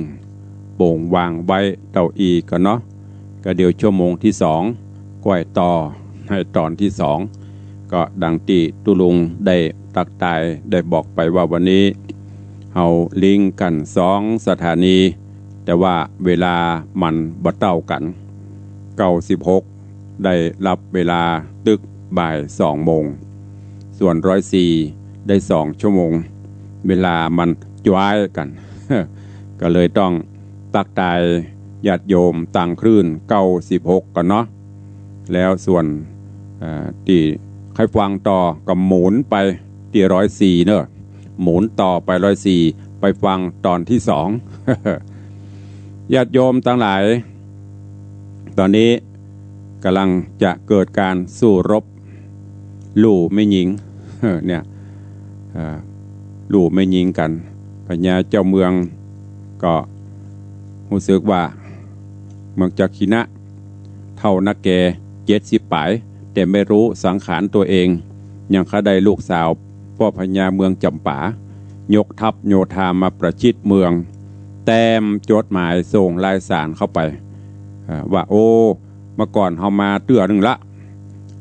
โป่งวางไว้เต้าอี้ก่อเนาะ ก็เดี๋ยวชั่วโมงตี้สอง ก้อยต่อในต๋อนตี้สอง ก็ดังตี้ตุ๊ลุงได้ตั๊กตายได้บอกไปว่าวันนี้เฮาลิงก์กั๋นสองสถานี แต่ว่าเวลามันบ่เต้ากั๋น เก้าสิบหก ได้ฮับเวลาตึกบ่ายสองโมง ส่วนร้อยสี่ได้สองชั่วโมง เวลามันจ้วยกั๋น ก็เลยต้องตั๊กตายญาติโยมตางคลื่นเก้าสิบหกก่อเนาะ แล้วส่วน เอ่อ ตี้ใค่ฟังต่อก็หมุนไปตี้ร้อยสี่เนาะ หมุนต่อไปร้อยสี่ ไปฟังต๋อนตี้สอง ญาติโยมตังหลาย ต๋อนนี้ก่ำลังจะเกิดก๋านสู้รบ ลู่แม่ญิง เนี่ย เอ่อ ลู่แม่ญิงกั๋น พญาเจ้าเมืองก็ฮู้สึกว่า เมืองจักขินะ เฒ่านักแก่ เจ็ดสิบป๋าย แต่ไม่รู้สังขารตัวเอง ยังคาได้ลูกสาวป้อพญาเมืองจ๋ำปา ยกทัพโยธามาประชิดเมือง แต้มจดหมายส่งลายสารเข้าไป อ่า ว่า โอ้ เมื่อก่อนเฮามาเตื้อนึ่งละ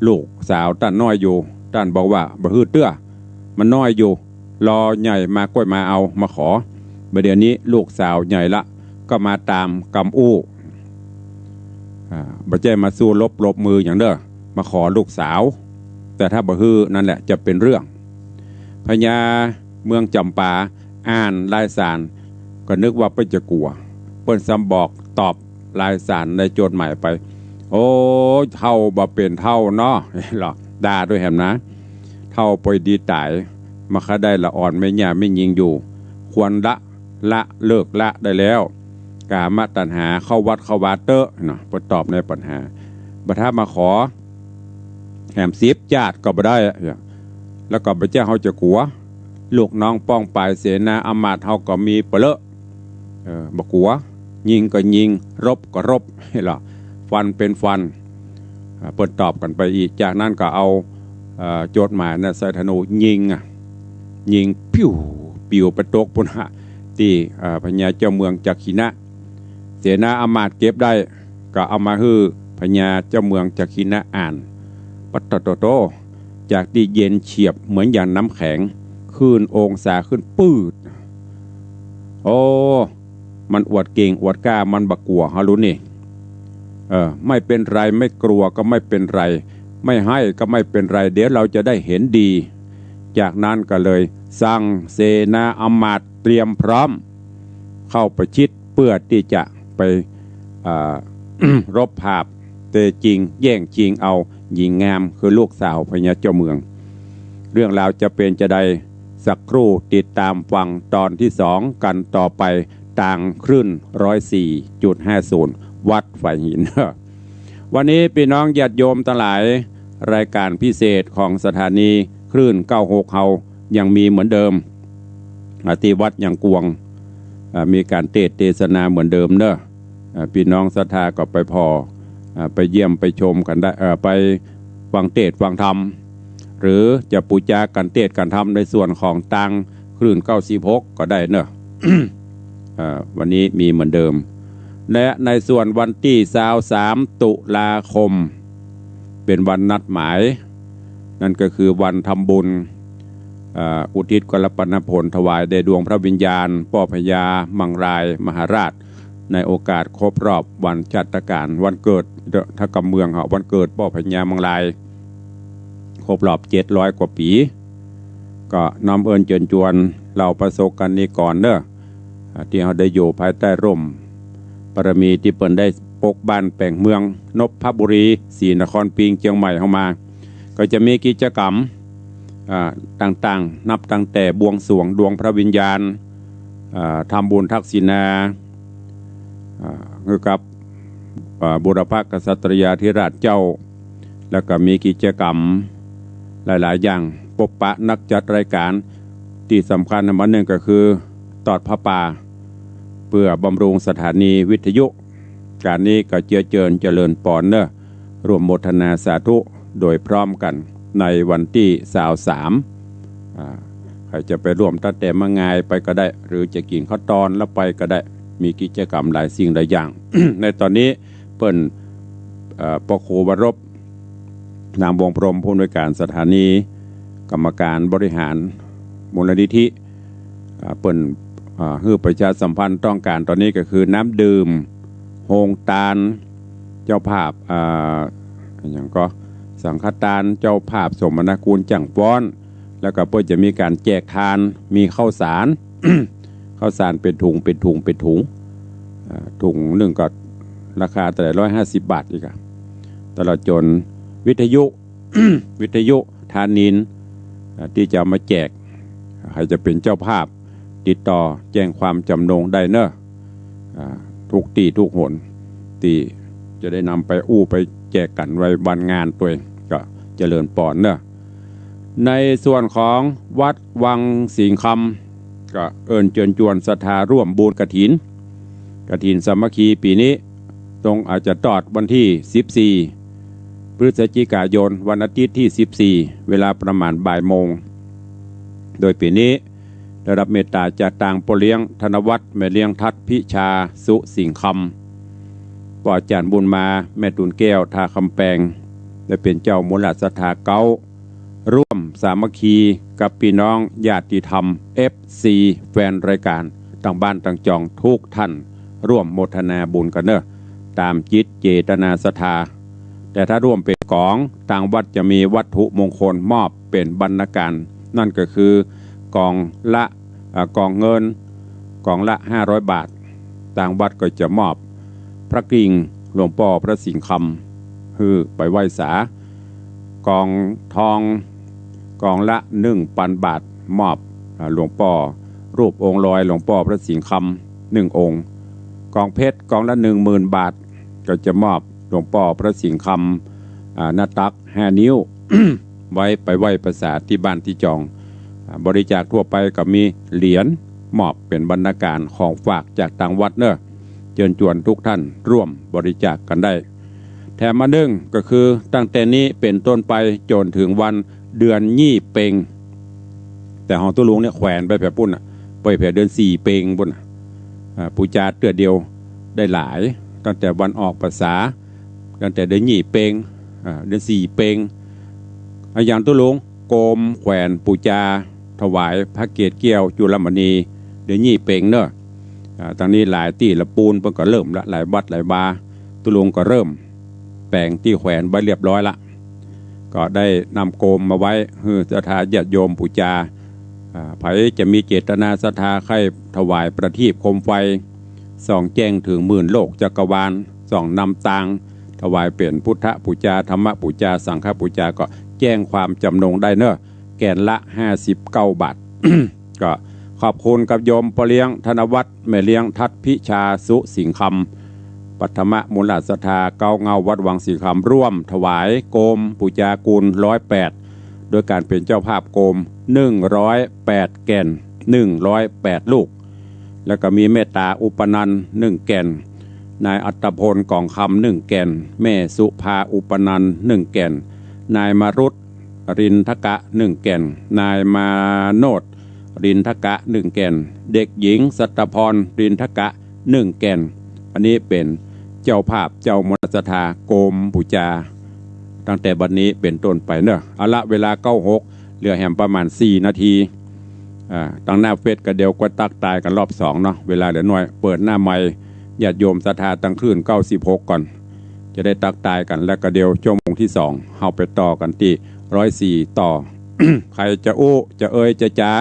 ลูกสาวต้านน้อยอยู่ ต้านบอกว่าบ่หื้อเตื้อ มันน้อยอยู่ รอใหญ่มาก้อยมาเอา มาขอ บ่าเดี่ยวนี้ลูกสาวใหญ่ละ ก็มาต๋ามกำอู้ อ่า บ่ใจ้มาสู้รบปรบมือหยังเน่อ มาขอลูกสาว แต่ถ้าบ่หื้อนั่นแหละจะเป๋นเรื่อง พญาเมืองจ๋ำปาอ่านลายสาร ก็นึกว่าเปิ้นจะกั๋ว เปิ้นซ้ำบอกตอบลายสารในจดหมายไป โอ้ เฒ่าบ่เป๋นเฒ่าเนาะ เหรอ ด่าตวยแหมนะ เฒ่าปอยดีต๋าย มาคาได้ละอ่อนแม่หญ้าแม่ญิงอยู่ ควรละ ละ เลิกละได้แล้ว กามตัณหา เข้าวัดเข้าวาเต๊อะเนาะ เปิ้นตอบในปัญหา บ่ถ้ามาขอ แหมสิบจาติก็บ่ได้อะ แล้วก็บ่ใจ้เฮาจะกั๋ว ลูกน้องป้องปายเสนาอำมาตย์เฮาก็มีเป๋อะเลอะ เออ บ่กั๋ว ยิงก็ยิง รบก็รบ เหรอ ฟันเป๋นฟัน อ่า เปิ้นตอบกั๋นไปอีก จากนั้นก็เอา เอ่อ จดหมายน่ะใส่ธนูยิงอะ ยิงปิ้ว ปิ้วไปตกปุ้นฮะ ตี้ เอ่อ พญาเจ้าเมืองจักขินะ เสนาอำมาตย์เก็บได้ ก็เอามาหื้อพญาเจ้าเมืองจักขินะอ่าน ปัดโตโตโต จากตี้เย็นเฉียบเหมือนอย่างน้ำแข็ง ขึ้นองศาขึ้นปื๊ด โอ้ มันอวดเก่งอวดกล้า มันบ่กั๋วเฮาลูกนี่ เออ ไม่เป็นไร ไม่กลัวก็ไม่เป็นไร ไม่ให้ก็ไม่เป็นไร เดี๋ยวเราจะได้เห็นดี จากนั้นก็เลยสั่งเสนาอำมาตย์เตรียมพร้อม เข้าประชิดเพื่อที่จะไป อ่า รบผาบเตะจิง แย่งจิงเอาหญิงงาม คือลูกสาวพญาเจ้าเมือง เรื่องราวจะเป๋นจาใด สักครู่ติดต๋ามฟังต๋อนตี้สองกั๋นต่อไป ตางคลื่นร้อยสี่จุดห้าศูนย์ วัดฝายหิน วันนี้ปี้น้องญาติโยมตังหลาย รายก๋านพิเศษของสถานีคลื่นเก้าหกเฮายังมีเหมือนเดิม อ่า ตี้วัดยางกวง อ่า มีก๋านเตสน์เตสนาเหมือนเดิมเน่อ อ่า ปี้น้องศรัทธาก็ไปผ่อ อ่า ไปเยี่ยมไปชมกั๋นได้ เอ่อ ไปฟังเตสน์ฟังธรรม หรือจะปู๋จาก๋านเตสน์ก๋านธรรมในส่วนของตางคลื่นเก้าสิบหกก็ได้เน่อ อ่า วันนี้มีเหมือนเดิม และในส่วนวันตี้ซาวสามตุลาคม เป๋นวันนัดหมาย นั่นก็คือวันทำบุญ อ่า อุทิศกัลปนผลถวายแด่ดวงพระวิญญาณป้อพญามังรายมหาราช ในโอกาสครบรอบวันชาตกาล วันเกิด ถ้ากำเมืองเหาะ วันเกิดป้อพญามังราย ครบรอบเจ็ดร้อยกว่าปี๋ ก็น้อมเอิ้นเจิญจวนเหล่าพระสงฆ์กัณฑิกรเน่อ อ่า ตี้เฮาได้อยู่ภายใต้ร่มบารมีตี้เปิ้นได้ปกบ้านแป๋งเมือง นพบุรี ศรีนครพิงค์ เจียงใหม่เฮามา ก็จะมีกิจกรรม อ่า ต่างๆ นับตั้งแต่บวงสรวงดวงพระวิญญาณ อ่า ทำบุญทักษิณา อ่า คือกับ อ่า บูรพกษัตริยาธิราชเจ้า แล้วก็มีกิจกรรมหลายๆ อย่าง ปบปะนักจัดรายก๋าน ตี้สำคัญอันนึ่งก็คือตอดผ้าป่า เพื่อบำรุงสถานีวิทยุ ก๋านนี้ก็เจื้อเจิญเจริญปอนเน่อ ร่วมโมทนาสาธุโดยพร้อมกั๋นในวันตี้ซาวสาม อ่า ใผจะไปร่วมตั้งแต่เมืองงายไปก็ได้ หรือจะกิ๋นข้าวตอนแล้วไปก็ได้ มีกิจกรรมหลายสิ่งหลายอย่าง ในต๋อนนี้เปิ้น เอ่อ ป้อครูวรบ นามวงศ์พรหม ผู้อำนวยก๋านสถานี กรรมการบริหารมูลนิธิ อ่า เปิ้น อ่า หื้อประชาสัมพันธ์ต้องก๋านต๋อนนี้ก็คือน้ำดื่ม โฮงตาน เจ้าภาพ อ่า อะหยังก็ สังฆตาน เจ้าภาพสมนาคุณจั้งฟ้อน แล้วก็เปิ้นจะมีก๋านแจกทาน มีข้าวสาร ข้าวสารเป๋นถุง เป๋นถุง เป๋นถุง อ่า ถุงนึ่งก็ราคาเต้าใด ร้อยห้าสิบบาทอีกอะ ตลอดจ๋นวิทยุ วิทยุธานินทร์ อ่า ตี้จะเอามาแจก ใผจะเป๋นเจ้าภาพ ติดต่อแจ้งความจ๋ำนงได้เน่อ อ่า กู้ตี้กู้หน ตี้จะได้นำไปอู้ไปแจกกั๋นไว้วันงานตวย ก็เจริญปอนเน่อ ในส่วนของวัดวังสิงห์คำ ก็เอิ้นเจิญจวนศรัทธาร่วมบุญกฐิน กฐินสามัคคีปี๋นี้ ตรงอาจจะตอดวันตี้สิบสี่ พฤศจิกายน วันอาทิตย์ตี้สิบสี่ เวลาประมาณบ่ายโมง โดยปี๋นี้ได้ฮับเมตต๋าจากตางป้อเลี้ยงธนวัฒน์ แม่เลี้ยงทัดพิชา สุสิงห์คำ ป้ออาจ๋ารย์บุญมา แม่ตูนแก้ว ท่าคำแปง ได้เป๋นเจ้ามูลศรัทธาเก๊า ร่วมสามัคคีกับปี้น้องญาติธรรม เอฟซี แฟนรายก๋าน ตังบ้านตังจองกู้ต้าน ร่วมโมทนาบุญกั๋นเน่อ ต๋ามจิตเจตนาศรัทธา แต่ถ้าร่วมเป๋นก๋อง ตางวัดจะมีวัตถุมงคลมอบเป๋นบรรณาก๋าร นั่นก็คือก๋องละ เอ่อ ก๋องเงิน ก๋องละห้าร้อยบาท ตางวัดก็จะมอบพระกริ่งหลวงป้อพระสิงห์คำหื้อไปไหว้สา ก๋องทองก๋องละหนึ่งปันบาท มอบ อ่า หลวงป้อรูปองค์ลอยหลวงป้อพระสิงห์คำหนึ่งองค์ ก๋องเพชรก๋องละหนึ่งหมื่นบาท ก็จะมอบหลวงป้อพระสิงห์คำ อ่า หน้าตักห้านิ้ว ไว้ไปไหว้พระสาตี้บ้านตี้จอง อ่า บริจาคทั่วไปก็มีเหรียญมอบเป๋นบรรณาก๋ารของฝากจากตางวัดเน่อ เจิญจวนกู้ต้านร่วมบริจาคกั๋นได้ แถมอันนึ่งก็คือตั้งแต่นี้เป๋นต้นไปจ๋นเถิงวันเดือนยี่เป็ง แต่ของตุ๊ลุงเนี่ยแขวนไปแผนปู๊นน่ะ ไปแผนเดือนสี่เป็งปู๊นน่ะ อ่า ปู๋จาเตื้อเดียวได้หลาย ตั้งแต่วันออกพรรษา ตั้งแต่เดือนยี่เป็ง อ่า เดือนสี่เป็ง อะหยังตุ๊ลุง โกมแขวนปู๋จาถวายพระเกศแก้วจุลมณี เดือนยี่เป็งเน่อ อ่า ตังนี้หลายตี้ละปูนเปิ้นก็เริ่มละ หลายวัดหลายวา ตุ๊ลุงก็เริ่มแป๋งตี้แขวนไว้เรียบร้อยละ ก็ได้นำโกมมาไว้หื้อศรัทธาญาติโยมปู๋จา อ่า ใผจะมีเจตนาศรัทธาใค่ถวายประทีปโคมไฟ ส่องแจ้งเถิงหมื่นโลกจักรวาล ส่องนำตาง ถวายเป๋นพุทธปู๋จา ธรรมปู๋จา สังฆปู๋จา ก็แจ้งความจ๋ำนงได้เน่อ แก่นละห้าสิบเก้าบาท ก็ขอบคุณกับโยมป้อเลี้ยงธนวัฒน์ แม่เลี้ยงทัดพิชา สุสิงห์คำ ปัทมมูลศรัทธาเก๊าเง้าวัดวังสิงห์คำ ร่วมถวายโกมปู๋จากูลร้อยแปด โดยก๋านเป๋นเจ้าภาพโกมหนึ่งร้อยแปดแก่น หนึ่งร้อยแปดลูก แล้วก็มีเมตต๋าอุปนันท์หนึ่งแก่น นายอัตตพลก๋องคำหนึ่งแก่น แม่สุภาอุปนันท์หนึ่งแก่น นายมรุต รินทกะหนึ่งแก่น นายมาโนด รินทกะหนึ่งแก่น เด็กหญิงสัตตพร รินทกะหนึ่งแก่น อันนี้เป๋นเจ้าภาพเจ้ามูลศรัทธาโกมปู๋จา ตั้งแต่บัดนี้เป๋นต้นไปเน่อ เอาละ เวลาเก้าหก เหลือแหมประมาณสี่นาที อ่า ตังหน้าเฟซก็เดี๋ยวก็ตั๊กตายกั๋นรอบสองเนาะ เวลาเหลือน้อย เปิดหน้าไมค์ญาติโยมศรัทธาตังคลื่นเก้าสิบหกก่อน จะได้ตั๊กตายกั๋น แล้วก็เดี๋ยวชั่วโมงตี้สอง เฮาไปต่อกั๋นตี้ร้อยสี่ต่อ ใผจะอู้ จะเอ่ย จะจ๋า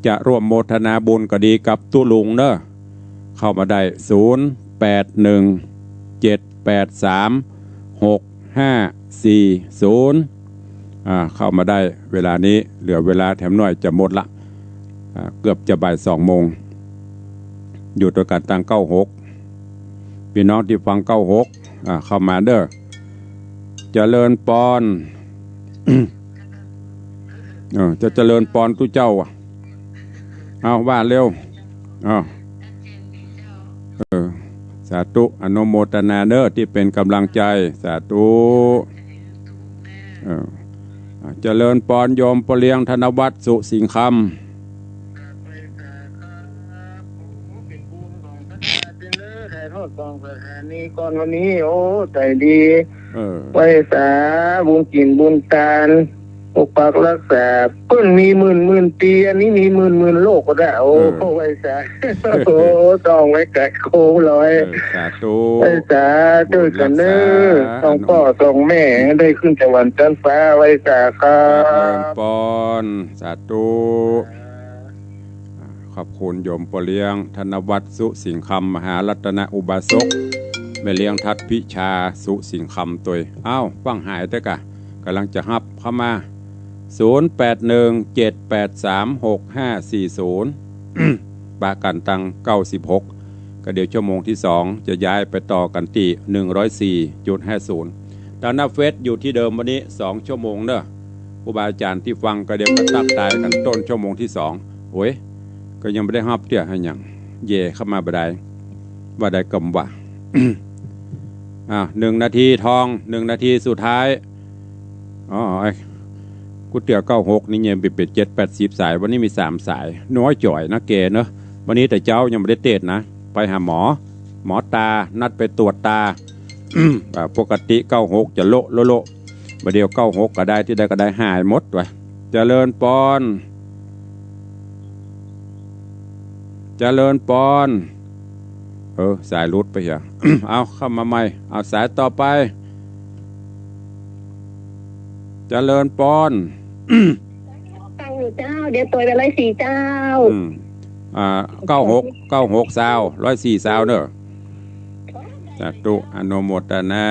จะร่วมโมทนาบุญก็ดีกับตุ๊ลุงเน่อ เข้ามาได้ ศูนย์แปดหนึ่ง เจ็ดแปดสาม หกห้าสี่ศูนย์ อ่า เข้ามาได้เวลานี้ เหลือเวลาแถมหน้อยจะหมดละ อ่า เกือบจะบ่ายสองโมง อยู่ตวยกั๋นตางเก้าหก ปี้น้องตี้ฟังเก้าหก อ่า เข้ามาเน่อ เจริญปอน เออ จะเจริญปอนตุ๊เจ้าอะ เอาว่าเร็ว เอา เออ สาธุ อนุโมทนาเน่อตี้เป๋นก๋ำลังใจ๋ สาธุ เออ อ่ะ เจริญปอนโยมป้อเลี้ยงธนวัฒน์ สุสิงห์คำ ครับ ไหว้สาครับ โอ้ เป๋นบุญของศรัทธาเปิ้นเน่อ ถ่ายทอดของสถานีก่อนวันนี้ โอ้ ใจ๋ดี เออ ไหว้สา บุญกิ๋นบุญตาน ปกปักรักษา เปิ้นมีหมื่นหมื่นปี๋ อันนี้มีหมื่นหมื่นโลกก็ได้ โอ้ เออ ไหว้สา โอ้ ต้องไหว้สาโค้งลอย เออ สาธุ ไหว้สา บุญรักษา เจ้ากันเน่อ สองป้อสองแม่ ได้ขึ้นสวรรค์ชั้นฟ้า ไหว้สาครับ เจริญปอน สาธุ ขอบคุณโยมป้อเลี้ยงธนวัฒน์ สุสิงห์คำ มหารัตนอุบาสก แม่เลี้ยงทัดพิชา สุสิงห์คำตวย อ้าว ฟั่งหายเต๊อะกะ ก๋ำลังจะฮับเข้ามา ศูนย์แปดหนึ่ง เจ็ดแปดสาม หกห้าสี่ศูนย์ ปะกั๋นตังเก้าสิบหก ก็เดี๋ยวชั่วโมงตี้สองจะย้ายไปต่อกั๋นตี้หนึ่งร้อยสี่จุดห้าศูนย์ ตางหน้าเฟซอยู่ตี้เดิมวันนี้สองชั่วโมงเน่อ ครูบาอาจ๋ารย์ตี้ฟังก็เดี๋ยวก็ตั๊กตายกั๋นต้นชั่วโมงตี้สอง โอ๊ย ก็ยังบ่ได้ฮับเตื้อ หาหยัง แย่เข้ามาบ่ได้ ว่าได้กำว่า อ่ะ หนึ่งนาทีทอง หนึ่งนาทีสุดท้าย อ๋อ ไอ้ก๋วยเตี๋ยวเก้าหกนี่เนี่ย เป๋นเจ็ดแปดสิบสาย วันนี้มีสามสาย น้อยจ๋อยนะแกเนอะ วันนี้แต่เจ๊ายังบ่ได้เตสนะ ไปหาหมอ หมอตา นัดไปตรวจตา อ่า ปกติเก้าหกจะโละโละโละ บ่าเดี่ยวเก้าหกก็ได้ ตี้ใดก็ได้ หายหมดว่ะ เจริญปอน เจริญปอน เออ สายหลุดไปเหรอ เอา เข้ามาใหม่ เอา สายต่อไป เจริญปอน ฟังอยู่เจ้า เดี๋ยวตวยไปร้อยสี่เจ้า อืม อ่า เก้าหก เก้าหกซาว ร้อยสี่ซาวเนอะ สาธุ อนุโมทนา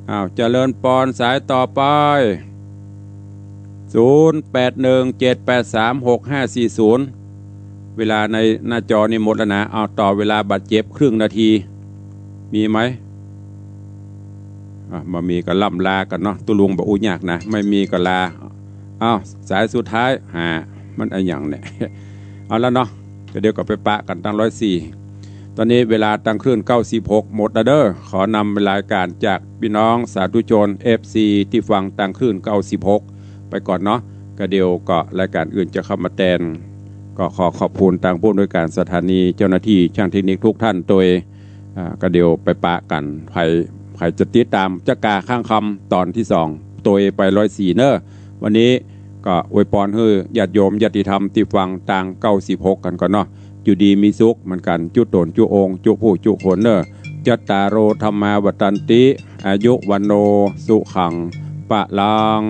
อ้าว เจริญปอน สายต่อไป ศูนย์แปดหนึ่งเจ็ดแปดสามหกห้าสี่ศูนย์ เวลาในหน้าจอนี่หมดแล้วนะ เอา ต่อเวลาบาดเจ็บครึ่งนาที มีไหม อ่ะ บ่มีก็ล่ำลากั๋นเนาะ ตุ๊ลุงบ่อู้ยากนะ ไม่มีก็ลา เอา สายสุดท้าย หา มันอะหยังเนี่ย เอาละเนาะ ก็เดี๋ยวก็ไปปะกั๋นตางร้อยสี่ ตอนนี้เวลาตางคลื่นเก้าสิบหกหมดแล้วเด้อ ขอนำรายการจากปี้น้องสาธุชน เอฟซี ตี้ฟังตางคลื่นเก้าสิบหกไปก่อนเนาะ ก็เดี๋ยวก็รายการอื่นจะเข้ามาแตน ก็ขอขอบคุณตางผู้อำนวยการสถานี เจ้าหน้าตี้ ช่างเทคนิคทุกท่านตวย อ่า ก็เดี๋ยวไปปะกั๋น ใผ ใผจะติดต๋ามจ๊ะกาข้างคำตอนตี้สอง ตวยไปร้อยสี่เนอะ วันนี้ก็อวยปอนหื้อญาติโยมญาติธรรมตี้ฟังตางเก้าสิบหกกั๋นก่อนเนาะ อยู่ดีมีสุขเหมือนกั๋น จุ๊ต๋นจุ๊องค์ จุ๊ผู้จุ๊คนเนอะ จัตตาโร ธัมมา วัฑฒันติ อายุ วัณโณ สุขัง พลัง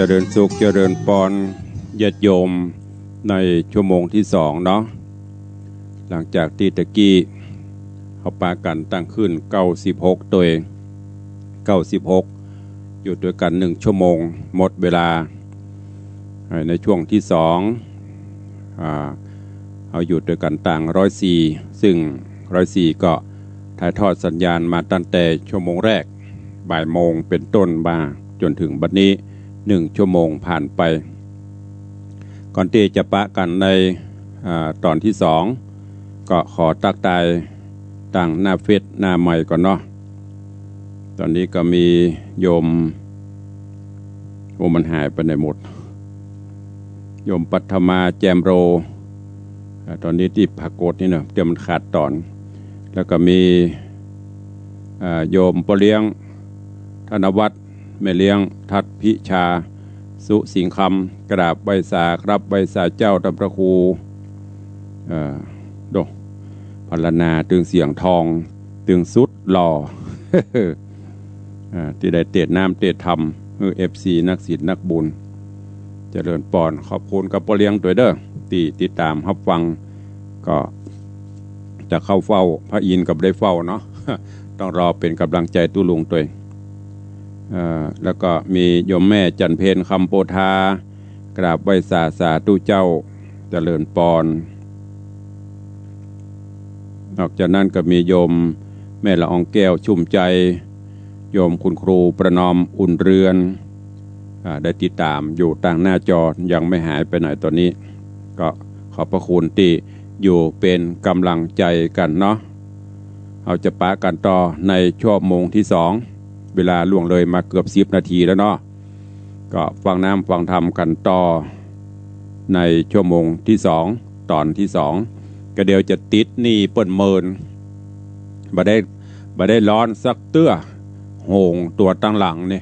เจริญสุข เจริญปอน ญาติโยม ในชั่วโมงตี้สองเนาะ หลังจากตี้ตะกี้เฮาปากั๋นตั้งขึ้นเก้าสิบหกตวย เก้าสิบหก อยู่ตวยกั๋นหนึ่งชั่วโมง หมดเวลา ในช่วงตี้สอง อ่า เฮาอยู่ตวยกั๋นตางร้อยสี่ ซึ่งร้อยสี่ก็ถ่ายทอดสัญญาณมาตั้งแต่ชั่วโมงแรก บ่ายโมงเป๋นต้นมาจ๋นเถิงบัดนี้ หนึ่งชั่วโมงผ่านไป ก่อนตี้จะปะกั๋นใน อ่า ต๋อนตี้สอง ก็ขอตั๊กตายตางหน้าเฟซหน้าไมค์ก่อนเนาะ ต๋อนนี้ก็มีโยม โอ้ มันหายไปไหนหมด โยมปัทมา แจ่มโร อ่า ต๋อนนี้ตี้ปรากฏนี่เนาะ เดี๋ยวมันขาดต๋อน แล้วก็มี อ่า โยมป้อเลี้ยง ธนวัฒน์ แม่เลี้ยง ทัศน์พิชา สุสิงห์คำ กราบไหว้สาครับ ไหว้สาเจ้าต้านพระครู เอ่อ โด พรรณนาตึงเสียงทอง ตึงสุดหล่อ อ่า ตี้ได้เตะน้ำเตะธรรม หื้อ เอฟซี นักศีลนักบุญ เจริญปอน ขอบคุณกับป้อเลี้ยงตวยเด้อ ตี้ติดต๋ามฮับฟัง ก็จะเข้าเฝ้าพระอินทร์ก็บ่ได้เฝ้าเนาะ ต้องรอเป๋นก๋ำลังใจ๋ตุ๊ลุงตวย เอ่อ แล้วก็มีโยมแม่จันเพ็ญ คำโพธา กราบไหว้สา สาธุเจ้า เจริญปอน นอกจากนั้นก็มีโยมแม่ละอองแก้ว ชุ่มใจ โยมคุณครูประนอม อุ่นเรือน อ่า ได้ติดต๋ามอยู่ตางหน้าจอ ยังไม่หายไปไหนต๋อนนี้ ก็ขอบพระคุณตี้อยู่เป๋นก๋ำลังใจ๋กั๋นเนาะ เฮาจะปะกั๋นต่อในชั่วโมงตี้สอง เวลาล่วงเลยมาเกือบสิบนาทีแล้วเนาะ ก็ฟังน้ำฟังธรรมกั๋นต่อ ในชั่วโมงตี้สอง ต๋อนตี้สอง ก็เดี๋ยวจะติดหนี้เปิ้นเมิน บ่ได้ บ่ได้ร้อนสักเตื้อ โหงตั๋วตังหลังนี่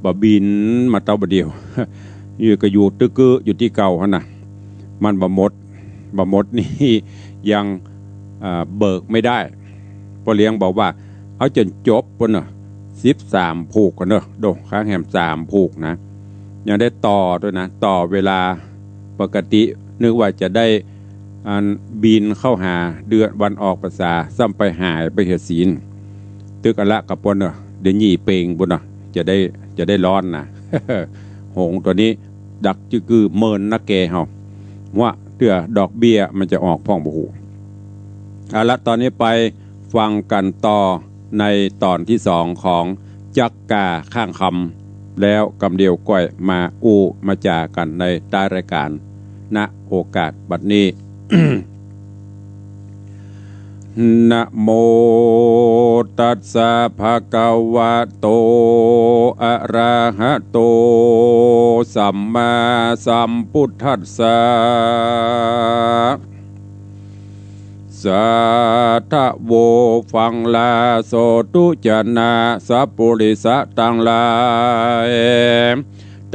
บ่บินมาเต้าบ่าเดี่ยว อยู่ก็อยู่ตึกกึ๊อยู่ตี้เก่าหั้นน่ะ มันบ่หมด บ่หมดหนี้ ยัง อ่า เบิกไม่ได้ ป้อเลี้ยงบอกว่า เอาจ๋นจบปู้นเนาะ สิบสามผูกกั๋นเนาะ โด ค้างแหมสามผูกนะ ยังได้ต่อตวยนะ ต่อเวลา ปกตินึกว่าจะได้ อันบินเข้าหาเดือนวันออกพรรษา ซ้ำไปหายไปเหียศีล ตึกอะละกับปู้นเนาะ เดี๋ยวหนี้เปงปู้นเนาะ จะได้ จะได้ร้อนนะ โหงตั๋วนี้ ดักจึกกือเมินนักแก่เฮา ว่าเตื้อดอกเบี้ยมันจะออกพ่องบ่ฮู้ เอาละ ต๋อนนี้ไปฟังกั๋นต่อในต๋อนตี้สองของจั๊กกาข้างคำ แล้วกำเดียวก้อยมาอู้มาจ๋ากั๋นในต๊ายรายก๋าน ณ โอกาสบัดนี้ นะโมตัสสะ ภะคะวะโต อะระหะโต สัมมาสัมพุทธัสสะ สาธะโว ฟังลาโสตุจะนะ สัปปุริสะตังหลาย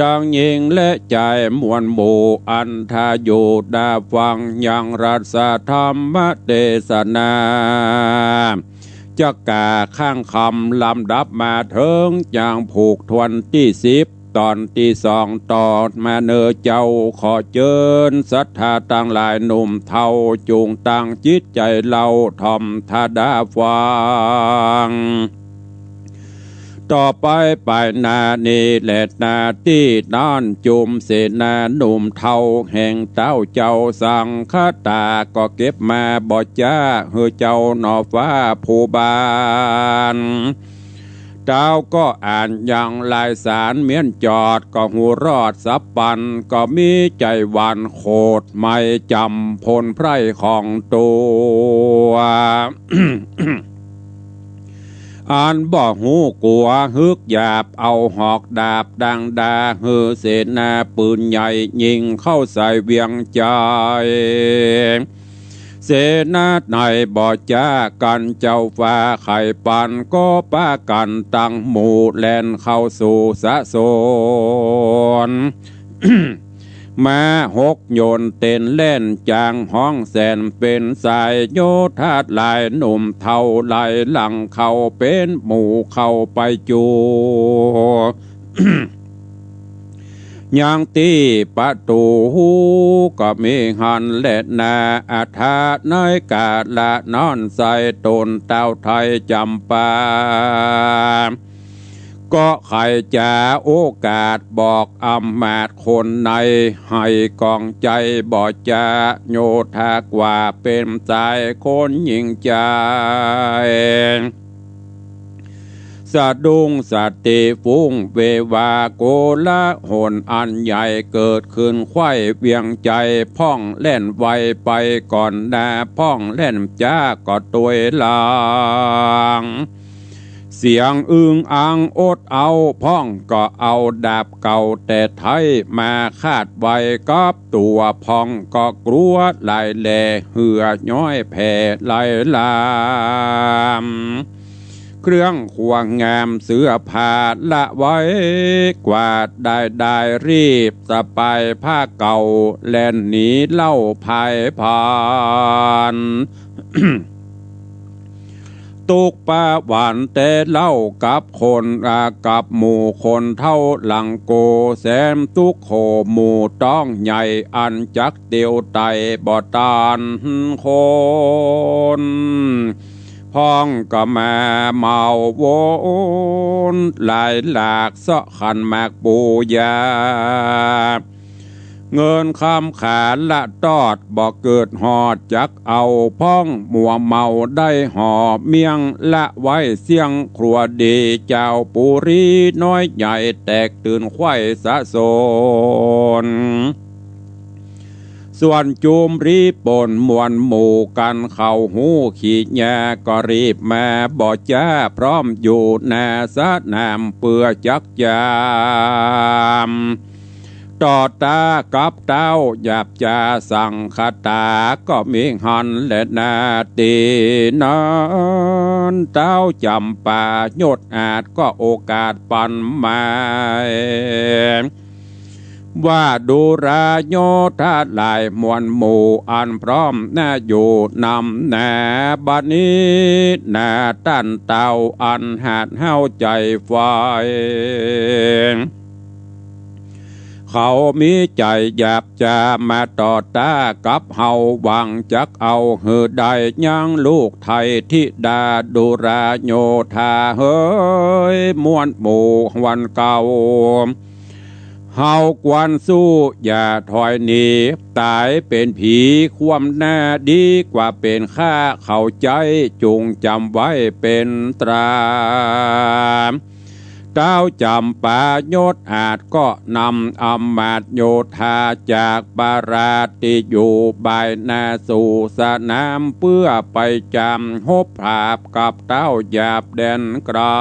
ตังญิงและจายมวลหมู่ อันทาอยู่ดาฟังยังรัสธรรมเตสนา จั๊กกาข้างคำ ลำดับมาเถิงจางผูกถ้วนตี้สิบ ต๋อนตี้สอง ต่อมาเน่อเจ้า ขอเจิญศรัทธาตังหลายหนุ่มเฒ่า จุ่งตั้งจิตใจ๋เล่าถ่อมต๋าดาฟัง ต่อไปไปหน้านี้แล หน้าตี้นั้น จุมเสนาหนุ่มเฒ่าแห่งเต๊าเจ้าสังฆตา ก็เก็บมาบ่จ๊า หื้อเจ้าหน่อฟ้าผู้บาน เต๊าก็อ่านยังลายสารเมี้ยนจอด ก็ฮู้รอดสับปัน ก็มีใจ๋หวานโขด ไม่จ๋ำผลไพร่ของตั๋ว อันบ่ฮู้กั๋ว ฮึกหยาบเอาหอกดาบดังดา หื้อเสนาปืนใหญ่ยิงเข้าใส่เวียงใจ๋ เสนาในบ่จ๊ากั๋น เจ้าฟ้าไขปัน ก็ปากั๋นตังหมู่แล่นเข้าสู่สะสน ม้าหกยนต์เต้นแล่นจางฮ้องแสน เป๋นสายโยธาหลายหนุ่มเฒ่าไหลหลังเข้า เป๋นหมู่เข้าไปจู ยังตี้ประตู๋ก็มีหั้นแลนา อัฏฐะในกาละนั้นไส้ ต้นเต้าไทยจ๋ำปา ก็ใค่จ๋าโอกาสบอกอำมาตย์คนใน หื้อก้องใจ๋บ่จ๋า โยธากว่าเป๋นสายคนหญิงใจ๋ สะดุ้งสติฟุ้งเววา โกลาหลอันใหญ่เกิดขึ้นไขว้เวียงใจ๋ พ่องแล่นไวไปก่อนหน้า พ่องแล่นจ๊าก็ตวยหลัง เสียงอึงอังอดเอา พ่องก็เอาดาบเก่าแต่ไท้มาคาดไว้กับตั๋ว พ่องก็กลัวหลายแล เหื่อย้อยแผ่ไหลหลาม เครื่องครัวงามเสื้อผ้าละไว้กวาด ได้ได้รีบสะปายผ้าเก่า แล่นหนีเล่าพ่ายพาน ตุ๊กปะหวั่นแต่เล่ากับคน อ่า กับหมู่คนเฒ่าหลังโก แสมตุ๊กโขหมู่ต้องใหญ่ อันจักเตียวไต่บ่ตันคน พ่องก็มาเมาวนหลายหลาก เซาะขันหมากปูยา เงินคำขาละตอด บ่เกิดฮอดจักเอา พ่องมัวเมาได้ห่อเมี่ยง ละไว้เสี้ยงครัวดี จาวปุรีน้อยใหญ่แตกตื่นไขว้สะสน ส่วนจุมรีปนมวลหมู่กั๋น เขาฮู้ขี้แยก็รีบมาบ่จ๋า พร้อมอยู่หน้าสนามเปื้อจักยาม ต่อต้ากับเต้าหยาบจ๋าสังคตา ก็มีหั้นแลนา ตี้นั้นเต้าจ๋ำปายศอาจก็โอกาสปันหมาย ว่าดูราโยธาหลายมวลหมู่ อันพร้อมหน้าอยู่นำหน้า บัดนี้หน้าต้านเต้าอันหาดเฮาใจ๋ไฟ เขามีใจ๋หยาบจ๋ามาต่อต้ากับเฮา หวังจักเอาหื้อได้ยังลูกไทยธิดา ดูราโยธาเหย มวลหมู่ฮวนเก่า เฮาควรสู้อย่าถอยหนี ต๋ายเป๋นผีความหน้าดีกว่าเป๋นข้า เข้าใจ๋จุ่งจ๋ำไว้เป๋นตรา เต้าจ๋ำปายศอาจก็นำอำมาตย์โยธาจากปราดตี้อยู่บ่ายหน้าสู่สนาม เปื้อไปจ๋ำฮบผาบกับเต้าหยาบแดนไก๋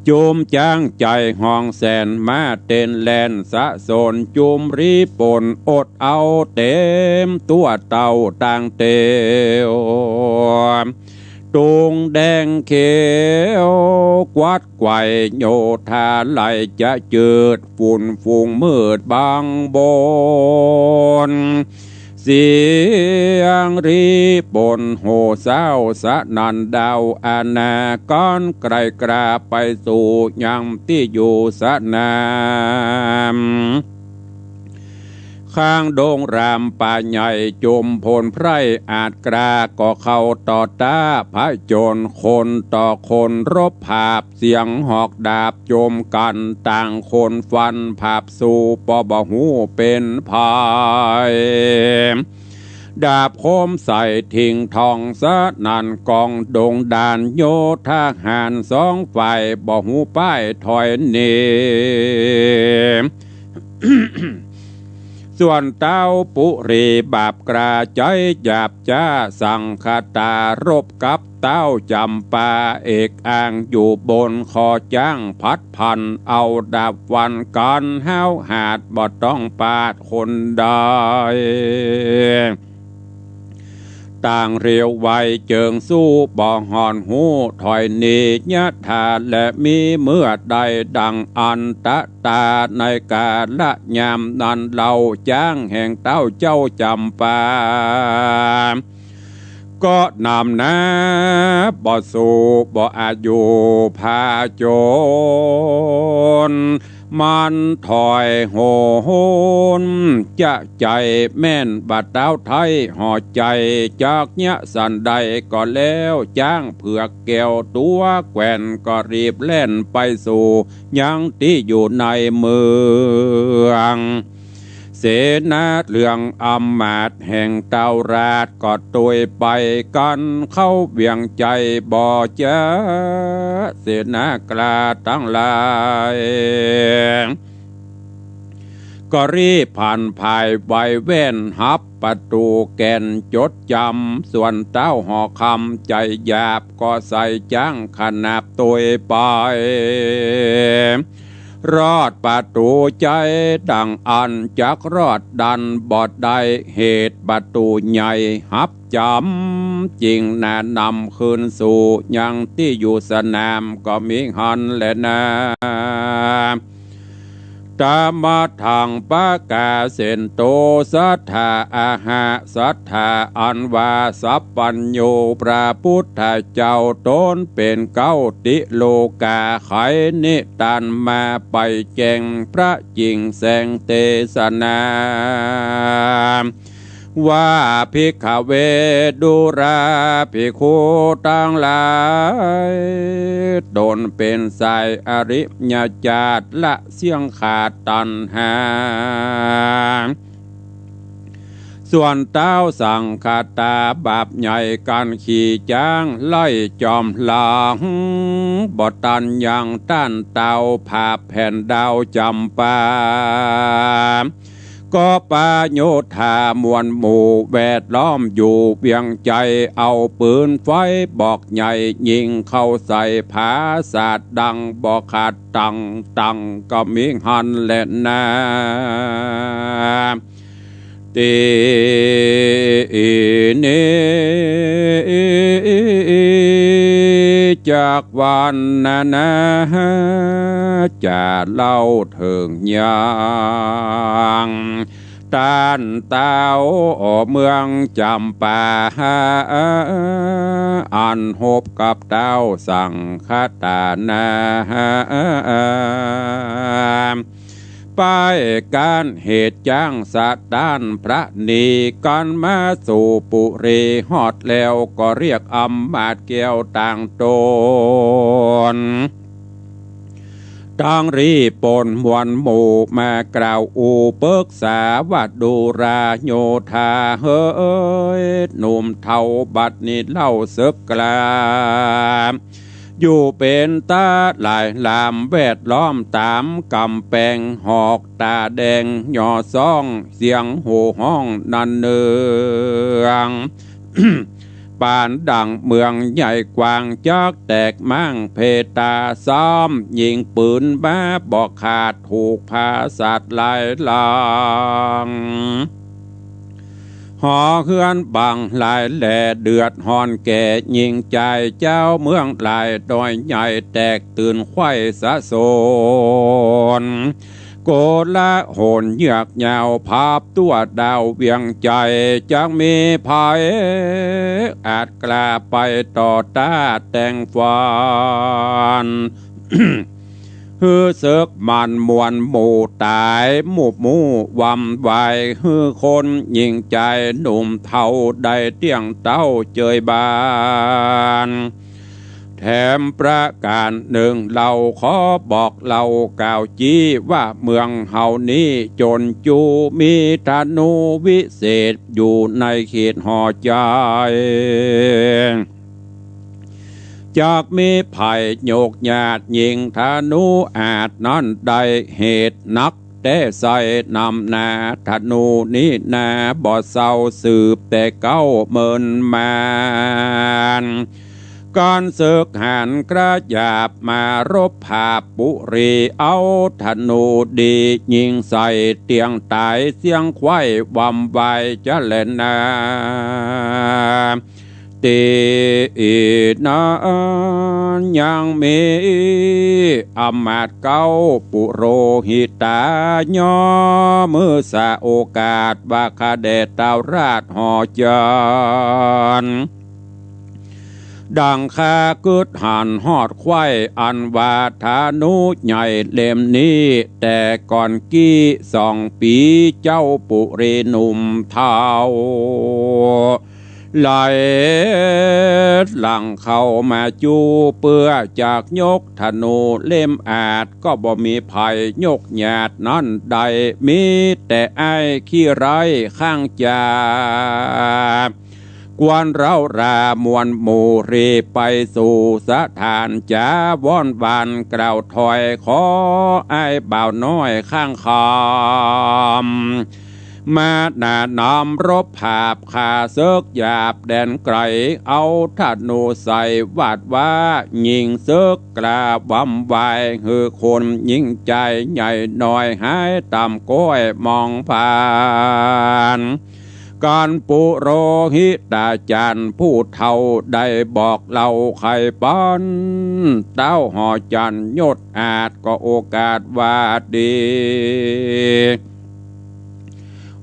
จุมจ๊างใจ๋ห่องแสนมาเต้นแล่นสะสน จุมรีปนอดเอาเต๋มตั๋วเต้าต่างเตียว ตุงแดงเขียวกวัดไกว โยธาไหลจะจืด ฝุ่นฝูงมืดบังบน เสียงรีปนโห่เซ้าสนั่นดาวอาณา ก้อนไกลกราไปสู่ยังตี้อยู่สนาม ข้างดงรามป่าใหญ่ จุมพลไพร่อาจกล้า ก็เข้าต่อต้าผจญ คนต่อคนรบผาบ เสียงหอกดาบจมกั๋น ต่างคนฟันผาบสู้ ปอบ่ฮู้เป๋นภัย ดาบคมใส่ถิงทองสนั่น กองดงด่านโยธาหารสองฝ่าย บ่ฮู้ป้ายถอยหนี ส่วนเต้าปุรีบาปกล้าใจ๋หยาบจ๊า สังคตารบกับเต้าจ๋ำปา เอกอ้างอยู่บน ขอจ๊างผัดผัน เอาดาบฟันกั๋น ห้าวหาดบ่ต้องปาดคนใด ต่างเรียวไวเจิงสู้บ่ห่อนฮู้ถอยหนี ยะถาและมีเมื่อใดดังอันตะตา ในกาละยามนั้นเล่าจ๊างแห่งเต้าเจ้าจ๋ำปา ก็หนำหนาบ่สู้บ่อายุผจญ มันถอยโหนจะใจ๋แม่นบ่าเต๊าไท้ ห่อใจ๋จักเยียะสันใดก็แล้ว จ๊างเผือกแก้วตั๋วแกว่นก็รีบแล่นไปสู่ยังตี้อยู่ในเมือง เสนาเหลืองอำมาตย์แห่งเต้าราชก็ตวยไปกั๋นเข้าเวียงใจ๋บ่จ๊า เสนากล้าตังหลาย ก็รีบผ่านผายไวแว่นหับประตู๋แก่นจดจ๋ำ ส่วนเต้าหอคำใจ๋หยาบก็ใส่จ๊างขนาบตวยไป รอดประตู๋ใจ๋ดังอั้นจักรอดดันบ่ได้ เหตุประตู๋ใหญ่หับจ๋ำ จึงหน้านำคืนสู่ยังตี้อยู่สนามก็มีหั้นแลนา ตมะทังปะกาเสนโต สัตถาอะหะ สัตถาอันว่าสัพพัญญู พระปุทธเจ้าต๋นเป๋นเก๊าติโลกา ไขนิตันมาไปแจ้งพระจิ่งแสงเตสนา ว่า ภิกขเว ดูราภิกขุตังหลาย ต๋นเป๋นสายอริยจาตละเสี้ยงขาดตัณหา ส่วนเต้าสังคตาบาปใหญ่ก๋านขี่จ๊างไล่จ๋อมหลัง บ่ตันยังต้านเต้าผาบแผ่นดาวจ๋ำปา ก็ปะโยธามวลหมู่แวดล้อมอยู่เวียงใจ๋ เอาปืนไฟบอกใหญ่ยิงเข้าใส่ผาสาทดังบ่ขาดตังตังก็มีหั้นแลนา ตี้นี้จักวันนานา จะเล่าเถิงยัง ต้านเต้าเมืองจ๋ำปา อันฮบกับเต้าสังคตานา ไปก้านเหตุจ๊างสะต้านพระนี กั๋นมาสู่ปุรีฮอดแล้ว ก็เรียกอำมาตย์แก้วต่างต๋น ตังรีบป๋นมวลหมู่มากล่าวอู้ปึกษาว่า ดูราโยธาเหย หนุ่มเฒ่าบัดนี้เล่าเสิกกล้า อยู่เป๋นต๋าหลายหลามแวดล้อมต๋ามก๋ำแปง หอกต๋าแดงหย่อซ้อง เสียงโห่ฮ้องนันเนือง ปานดั่งเมืองใหญ่กว้างจักแตกม้างเพตา ซ้อมยิงปืนมาบ่ขาด ถูกผาสาทหลายหลัง หอเฮือนบางหลายแลเดือดฮ้อนแก่ ญิงจายเจ้าเมืองหลาย น้อยใหญ่แตกตื่นไขว้สะสน โกลาหลเยือกยาวผาบตั๋วดาวเวียงใจ๋ จักมีใผอาจกล้าไปต่อต้านแต่งฟัน หื้อเสิกมันมวลหมู่ต๋ายหมู่หมู่วำวาย หื้อคนญิงจายหนุ่มเฒ่าได้เตี้ยงเต้าเจยบาน แถมประก๋านนึ่งเฮาขอบอกเล่ากล่าวจี้ว่า เมืองเฮานี้จ๋นจู้ มีธนูวิเศษอยู่ในเขตหอใจ๋ จักมีใผโยกยาดยิงธนูอาดนั้นได้ เหตุนักแต๊ใส่นำนา ธนูนี้นาบ่เซาสืบแต่เก๊าเมินมาน ก๋านเสิกหารกระหยาบมารบผาบปุรี เอาธนูดียิงใส่เตี้ยงต๋ายเสี้ยงไขว้วำวายจะแลนา ตี้นั้นยังมีอำมาตย์เก๊าปุโรหิตา ย่อมือสะโอกาสว่า ข้าแด่เต้าราชหอจันทร์ ดังข้ากึ๊ดหันฮอดไขว้อันว่าธนูใหญ่เล่มนี้ แต่ก่อนกี้สองปี๋เจ้าปุรีหนุ่มเฒ่า ไหลหลังเข้ามาจู้ เปื้อจักยกธนูเล่มอาจ ก็บ่มีใผยกหยาดนั้นได้ มีแต่อ้ายขี้ไร้ข้างจ๋า กวนเร้ารามวลหมู่ รีบไปสู่สถานจ๋า วอนวานกล่าวถอย ขออ้ายบ่าวน้อยข้างคำ มาหน้าน้อมรบผาบข้าเสิกหยาบแดนไก๋ เอาธนูใส่หวาดว่า ยิงเสิกกล้าหว่ำไหว หื้อคนยิ่งใจ๋ใหญ่น้อย หายต่ำก้อยมองผ่าน กันปุโรหิตาจ๋ารย์ผู้เฒ่าได้บอกเล่าไขปัน เต้าหอจันทร์ยศอาจก็โอกาสว่าดี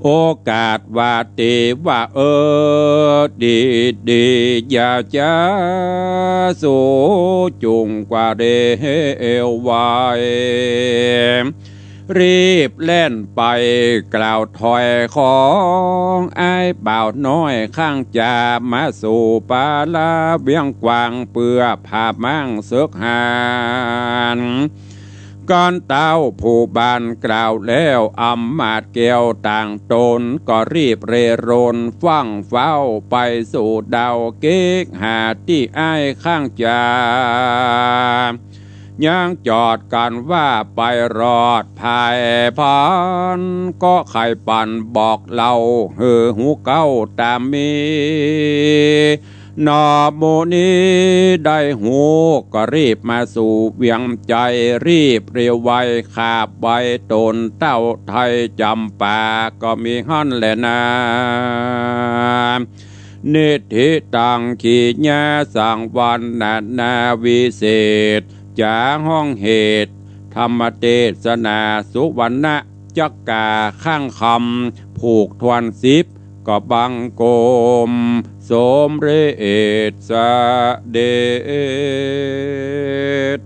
โอกาสว่าดีว่า เออ ดีดี อย่าจ๊า สูจุ่งกว่าเร็วไว รีบแล่นไปกล่าวถอยของอ้ายบ่าวน้อยข้างจ๋า มาสู่ปาลาเวียงกว้าง เปื้อผาบม้างเสิกหาน กันเต้าผู้บ้านกล่าวแล้ว อำมาตย์แก้วต่างต๋น ก็รีบเร่ร่นฟั่งเฟ้าไปสู่ดาวเก๊ก หาตี้อ้ายข้างจ๋า ยังจอดกั๋นว่าไปรอดภายพัน ก็ไขปันบอกเล่าหื้อฮู้เก๊าต๋ามมี หนอหมู่นี้ได้ฮู้ ก็รีบมาสู่เวียงใจ๋ รีบเร็วไวขาบไวต๋น เต้าไทยจ๋ำปาก็มีหั้นแลนา นิธิตังขีญาสังวรรณนาวิเศษ จ๋าห้องเหตุ ธรรมเตสนา สุวรรณจักกาข้างคำ ผูกถ้วนสิบ ก็บังคมสมเร็จเสด็จ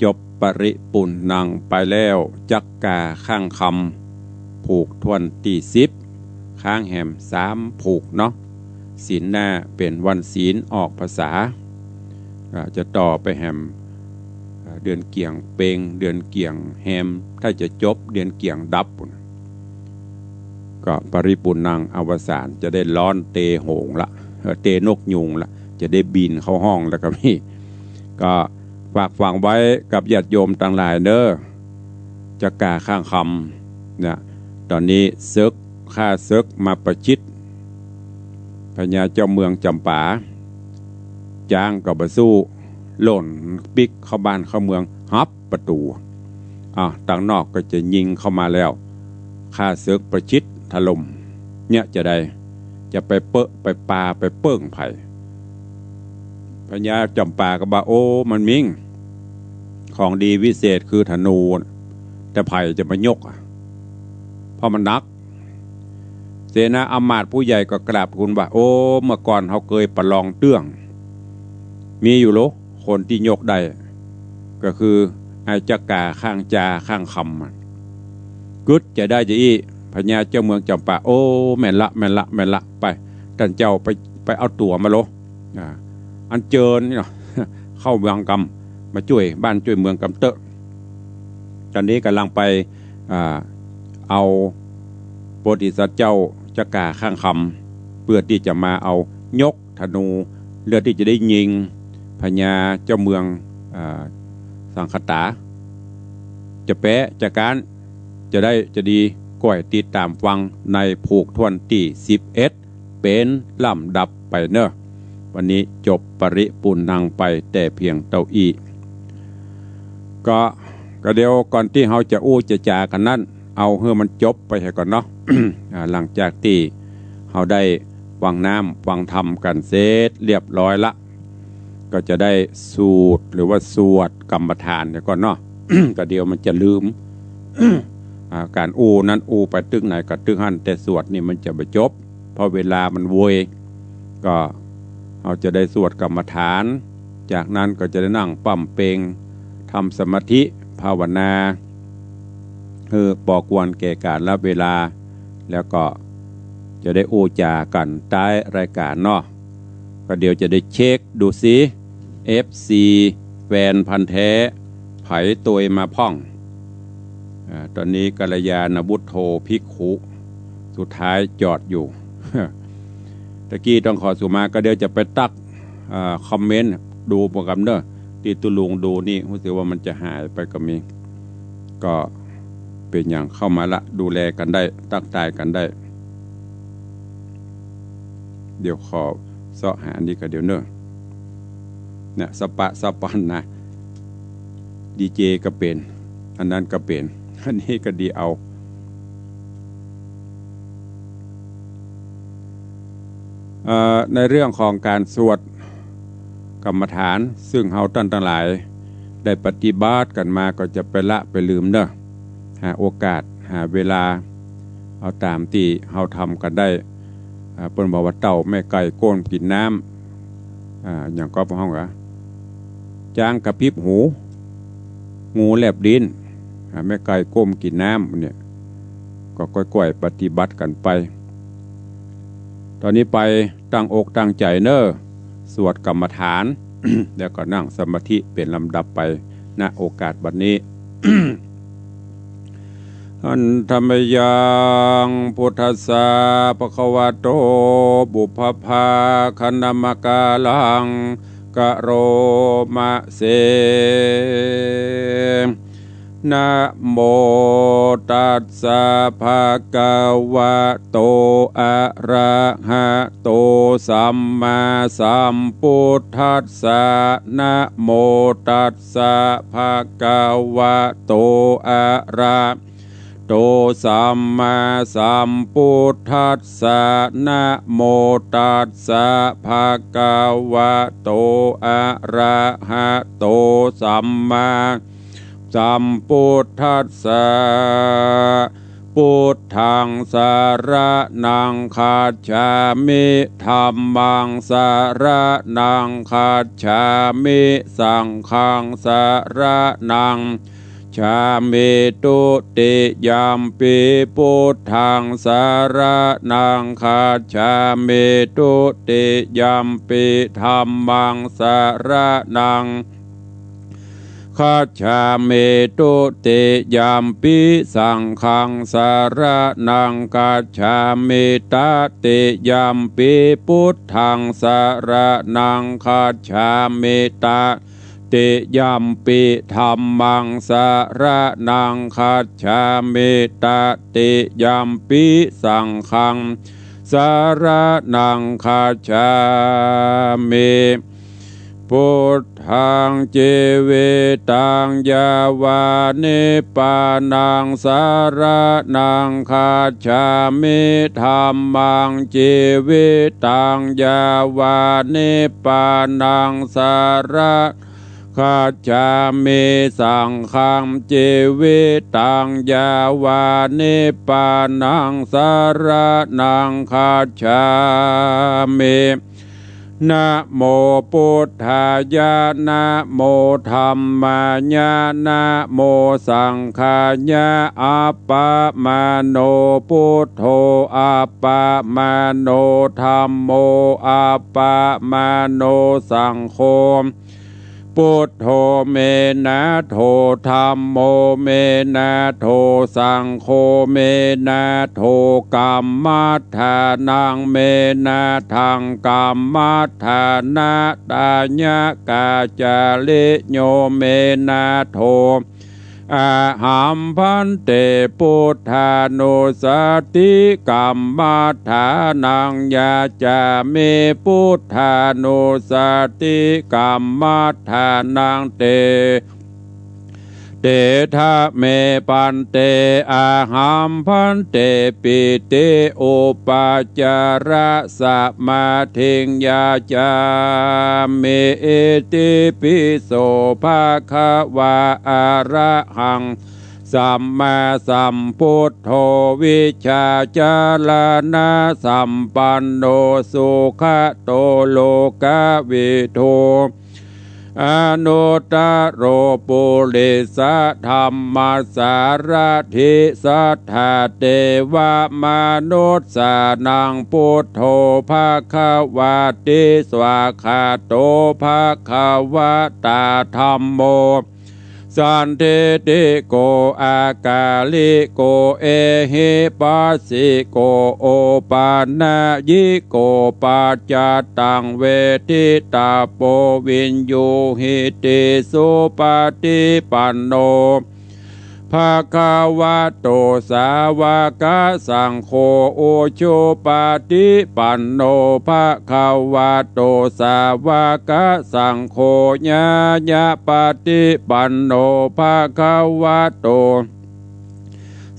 จบปริปุณณังไปแล้ว จักกาข้างคำ ผูกถ้วนตี้สิบ ค้างแหมสามผูกเนาะ ศีลหน้าเป๋นวันศีลออกพรรษา อ่า จะต่อไปแหม อ่า เดือนเกี่ยงเป็ง เดือนเกี่ยงแฮม ถ้าจะจบเดือนเกี่ยงดับ ก็ปริปุณณังอวสาน จะได้ร้อนเตโหงละ เอ่อ เตนกยูงละ จะได้บินเข้าห้องแล้วก็มี ก็ฝากฝังไว้กับญาติโยมตังหลายเน้อ จักกาข้างคำเนี่ย ต๋อนนี้เสิก ข้าเสิกมาประชิด พญาเจ้าเมืองจ๋ำปา จ๊างก็บ่สู้ หล่นปิ๊กเข้าบ้านเข้าเมือง หับประตู๋ อ้าว ตังนอกก็จะยิงเข้ามาแล้ว ข้าเสิกประชิดถล่ม เนี่ยจะใด จะไปเป๊อะไปปาไปเปิ้งใผ พญาจ๋ำปาก็บ่า โอ้ มันมิ่ง ของดีวิเศษคือธนู แต่ใผจะมายกอะ เพราะมันหนัก เสนาอำมาตย์ผู้ใหญ่ก็กราบทูลว่า โอ้ เมื่อก่อนเฮาเกยประลองเตื้อง มีอยู่โล คนตี้ยกได้ ก็คือไอ้จักกาข้างจ๋าข้างคำอะ กึ๊ดจะได้จะอี้ พญาเจ้าเมืองจ๋ำปา โอ้ แม่นละ แม่นละ แม่นละ ไป ต้านเจ้าไป ไปเอาตั๋วมาโล อ่า อันเจิญนี่เนาะ เข้าเมืองกำ มาจ้วยบ้านจ้วยเมืองกำเต๊อะ ต๋อนนี้ก่ำลังไป อ่า เอาโพธิสัตว์เจ้าจักกาข้างคำ เปื้อตี้จะมาเอายกธนู เปื้อตี้จะได้ยิงพญาเจ้าเมือง อ่า สังคตา จะแป๊จะก๊าน จะได้จะดี ก้อยติดต๋ามฟังในผูกถ้วนตี้สิบเอ็ด เป๋นลำดับไปเน้อ วันนี้จบปริปุณณังไปแต่เพียงเต้าอี้ ก็ ก็เดี๋ยวก่อนตี้เฮาจะอู้จะจ๋ากั๋นนั้น เอาหื้อมันจบไปเหียก่อนเนาะ อ่า หลังจากตี้เฮาได้ฟังน้ำฟังธรรมกั๋นเสร็จเรียบร้อยละ ก็จะได้สูตรหรือว่าสวดกรรมฐานเหียก่อนเนาะ ก็เดี๋ยวมันจะลืม อ่า ก๋านอู้นั้นอู้ไปตึกไหนก็ตึกหั้น แต่สวดนี่มันจะบ่จบ เพราะเวลามันโวย ก็เฮาจะได้สวดกรรมฐาน จากนั้นก็จะได้นั่งปั๊มเป็ง ทำสมาธิภาวนา หื้อปอควรแก่กาลเวลา แล้วก็จะได้อู้จ๋ากั๋นต๊ายรายก๋านเนาะ ก็เดี๋ยวจะได้เช็คดูสิ เอฟซี แฟนพันธุ์แท้ ใผตวยมาพ่อง อ่า ต๋อนนี้กัลยาณบุตโธภิกขุ สุดท้ายจอดอยู่ ตะกี้ต้องขอสุมา ก็เดี๋ยวจะไปตัก อ่า คอมเมนต์ดูโปรแกรมเนอะ ตี้ตุ๊ลุงดูนี่ ฮู้สึกว่ามันจะหายไปก็มี ก็เป๋นหยังเข้ามาละ ดูแลกั๋นได้ ตั๊กตายกั๋นได้ เดี๋ยวขอเซาะหาอันนี้ก่อนเดี๋ยวเนอะ เนี่ย สปะสปอนนะ ดีเจก็เป๋น อันนั้นก็เป๋น อันนี้ก็ดีเอา เอ่อ ในเรื่องของก๋านสวดกรรมฐาน ซึ่งเฮาต้านตังหลายได้ปฏิบัติกั๋นมา ก็จะไปละไปลืมเนอะ หาโอกาส หาเวลา เอาต๋ามตี้เฮาทำกั๋นได้ อ่า เปิ้นบอกว่าเต้าแม่ไก่ก้มกิ๋นน้ำ อ่า หยังก็ฮ้องว่า จ๊างกระพริบหู งูแลบลิ้น อ่า แม่ไก่ก้มกิ๋นน้ำเนี่ย ก็ก้อยๆ ปฏิบัติกั๋นไป ต๋อนนี้ไปตั้งอกตั้งใจ๋เนอะ สวดกรรมฐาน แล้วก็นั่งสมาธิเป๋นลำดับไป ณ โอกาสบัดนี้ Handa mayaṃ buddhassa bhagavato pubbabhāganamakāraṃ karoma se. Namo tassa bhagavato arahato sammāsambuddhassa. Namo tassa bhagavato arahato sammāsambuddhassa. Namo tassa bhagavato arahato sammā sambuddhassa. Buddhaṃ saraṇaṃ gacchāmi. Dhammaṃ saraṇaṃ gacchāmi. Saṅghaṃ saraṇaṃ gacchāmi. Dutiyampi buddhaṃ saraṇaṃ gacchāmi. Dutiyampi dhammaṃ saraṇaṃ gacchāmi. Dutiyampi saṅghaṃ saraṇaṃ gacchāmi. Tatiyampi buddhaṃ saraṇaṃ gacchāmi. Tatiyampi dhammaṃ saraṇaṃ gacchāmi. Tatiyampi saṅghaṃ saraṇaṃ gacchāmi. Buddhaṃ jīvitaṃ yāva nibbānaṃ saraṇaṃ gacchāmi. Dhammaṃ jīvitaṃ yāva nibbānaṃ saraṇaṃ gacchāmi. Saṅghaṃ jīvitaṃ yāva nibbānaṃ saraṇaṃ gacchāmi. Namo buddhāya. Namo dhammāya. Namo saṅghāya. Appamāṇo buddho, appamāṇo dhammo, appamāṇo saṅgho. Buddho me nātho, dhammo me nātho, saṅgho me nātho. Kammaṭṭhānaṃ me nāthaṃ, kammaṭṭhānatthāya. Kācariyo me nātho. Ahaṃ bhante buddhānussati kammaṭṭhānaṃ yācāmi. Buddhānussati kammaṭṭhānaṃ de- dedha me bhante. Ahaṃ bhante pīti upācāra samādhiṃ yācāmi. Itipi so bhagavā arahaṃ สัมมาสัมพุทโธ วิชชาจารณสัมปันโน สุขะโต โลกะวิทู อนุตตโร ปุริสะธัมมะสารถิ สัทธาเตวะมนุสสานัง พุทโธ ภะคะวะติ สวากขาโต ภะคะวะตา ธัมโม สันทิฏฐิโก อากาลิโก เอหิปัสสิโก โอปะนะยิโก ปัจจตัง เวทิตะโป วิญญูหิติ สุปะฏิปันโน ภะคะวะโต สาวะกะสังโฆ อุจุปะฏิปันโน ภะคะวะโต สาวะกะสังโฆ ญาญะปะฏิปันโน ภะคะวะโต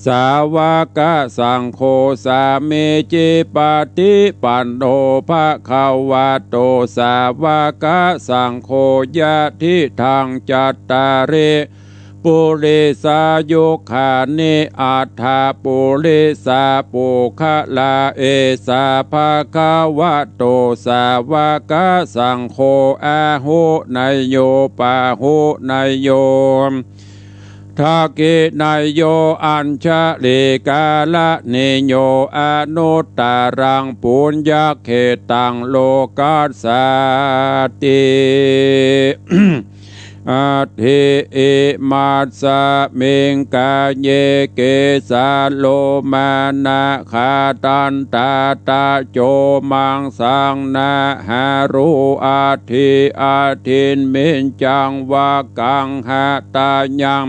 สาวะกะสังโฆ สามีจิปะฏิปันโน ภะคะวะโต สาวะกะสังโฆ ยะทิฏฐัง จัตตาริ ปุริสายุคานิ อัฏฐะปุริสาปุคคละ เอสา ภะคะวะโต สาวะกะสังโฆ อาหุเนยโย ปาหุเนยโย ทักขิเนยโย อัญชะลีกะระณีโย อนุตตะรัง ปุญญะเขตัง โลกัสสาติ อัตถิ อิมัสสะมิง กาเย เกสา โลมา นะขา ตันตา ตะโจ มังสัง นะหารู อัตถิ อัตถินมิจจัง วะกัง หะตายัง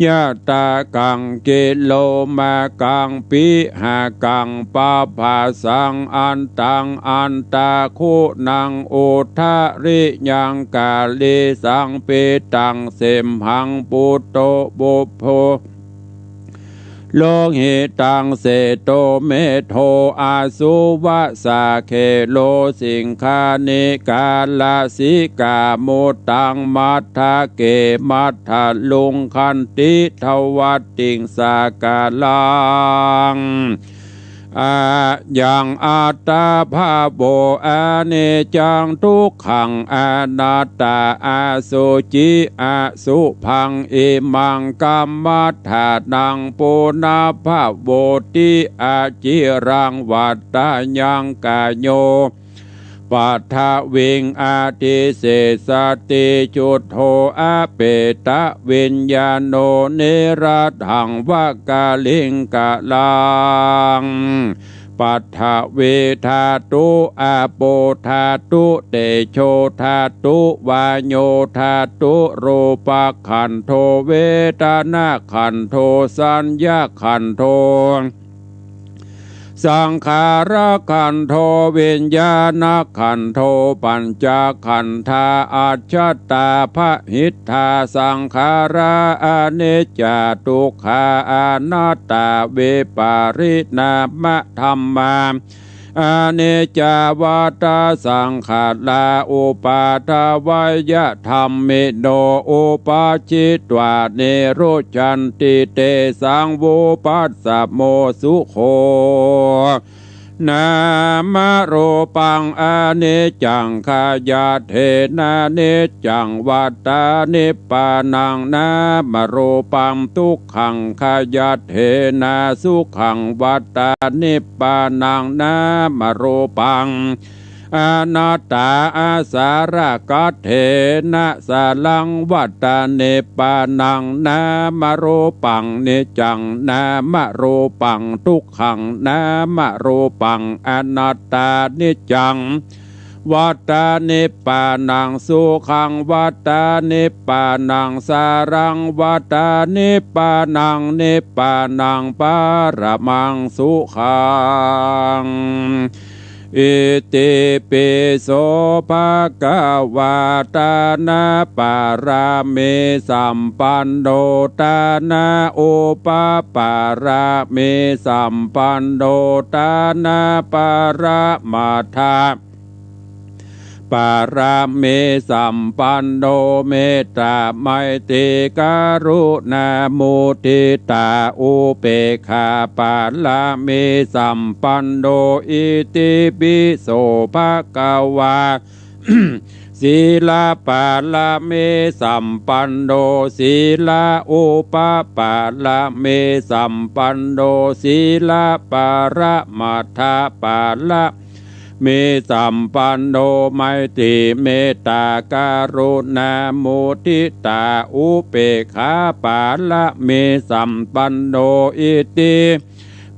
ยะตะกัง กิโลมากัง ปิหะกัง ปะภาสัง อันตัง อันตะคุนัง อุทะริยัง กะลีสัง ปิตัง เสมหัง ปุตโต ปุพโพ โลหิตัง เสโต เมโท อสุวะสา เคโล สิงคานิ กาลสิกา มุตตัง มัทธะเก มัทธลุง ขันติ ทวัตติง สากาลัง อายัง อัตตาภาโว อนิจจัง ทุกขัง อนัตตา อสุจิ อสุภัง อิมัง กัมมัฏฐานัง ปุนะภะโวติ อจิรัง วัตตายัง กาโย ปัทวิง อธิเสสติ จุโท อเปตวิญญาโณ นิรัตถัง วะกะลิงกะลัง ปัทวีธาตุ อาโปธาตุ เตโชธาตุ วาโยธาตุ รูปขันโธ เวทนาขันโธ สัญญาขันโธ สังขารขันโธ วิญญาณขันโธ ปัญจขันธา อัจฉตา พหิทธา สังขารา อนิจจา ทุกขา อนัตตา วิปาริณามะธัมมา อนิจจา วัฏฏะสังขารา อุปาทวยธัมมิโน อุปาจิตวา นิรุจจันติ เตสัง วุปัสสโม สุโข นามรูปัง อนิจจัง ขยัตเถนะ นิจจัง วัตตานิปปานัง นามรูปัง ทุกขัง ขยัตเถนะ สุขัง วัตตานิปปานัง นามรูปัง อนัตตา อสาระกัตเถนะ สารัง วัตตานิปปานัง นามรูปัง นิจจัง นามรูปัง ทุกขัง นามรูปัง อนัตตา นิจจัง วัตตานิปปานัง สุขัง วัตตานิปปานัง สารัง วัตตานิปปานัง นิปปานัง ปรมัง สุขัง อิติปิโส ภะคะวา ตานะปะระมีสัมปันโน ตานะอุปปะระมีสัมปันโน ตานะปะระมัตถะ ปารมีสัมปันโน เมตตาไมตรีกรุณามุทิตาอุเปกขาปารมีสัมปันโน อิติปิโสภะคะวา ศีลปารมีสัมปันโน ศีลอุปปารมีสัมปันโน ศีลปรมัตถปารมีสัมปันโน ไมตรีเมตตากรุณามุทิตาอุเปกขาปารมีสัมปันโน อิติ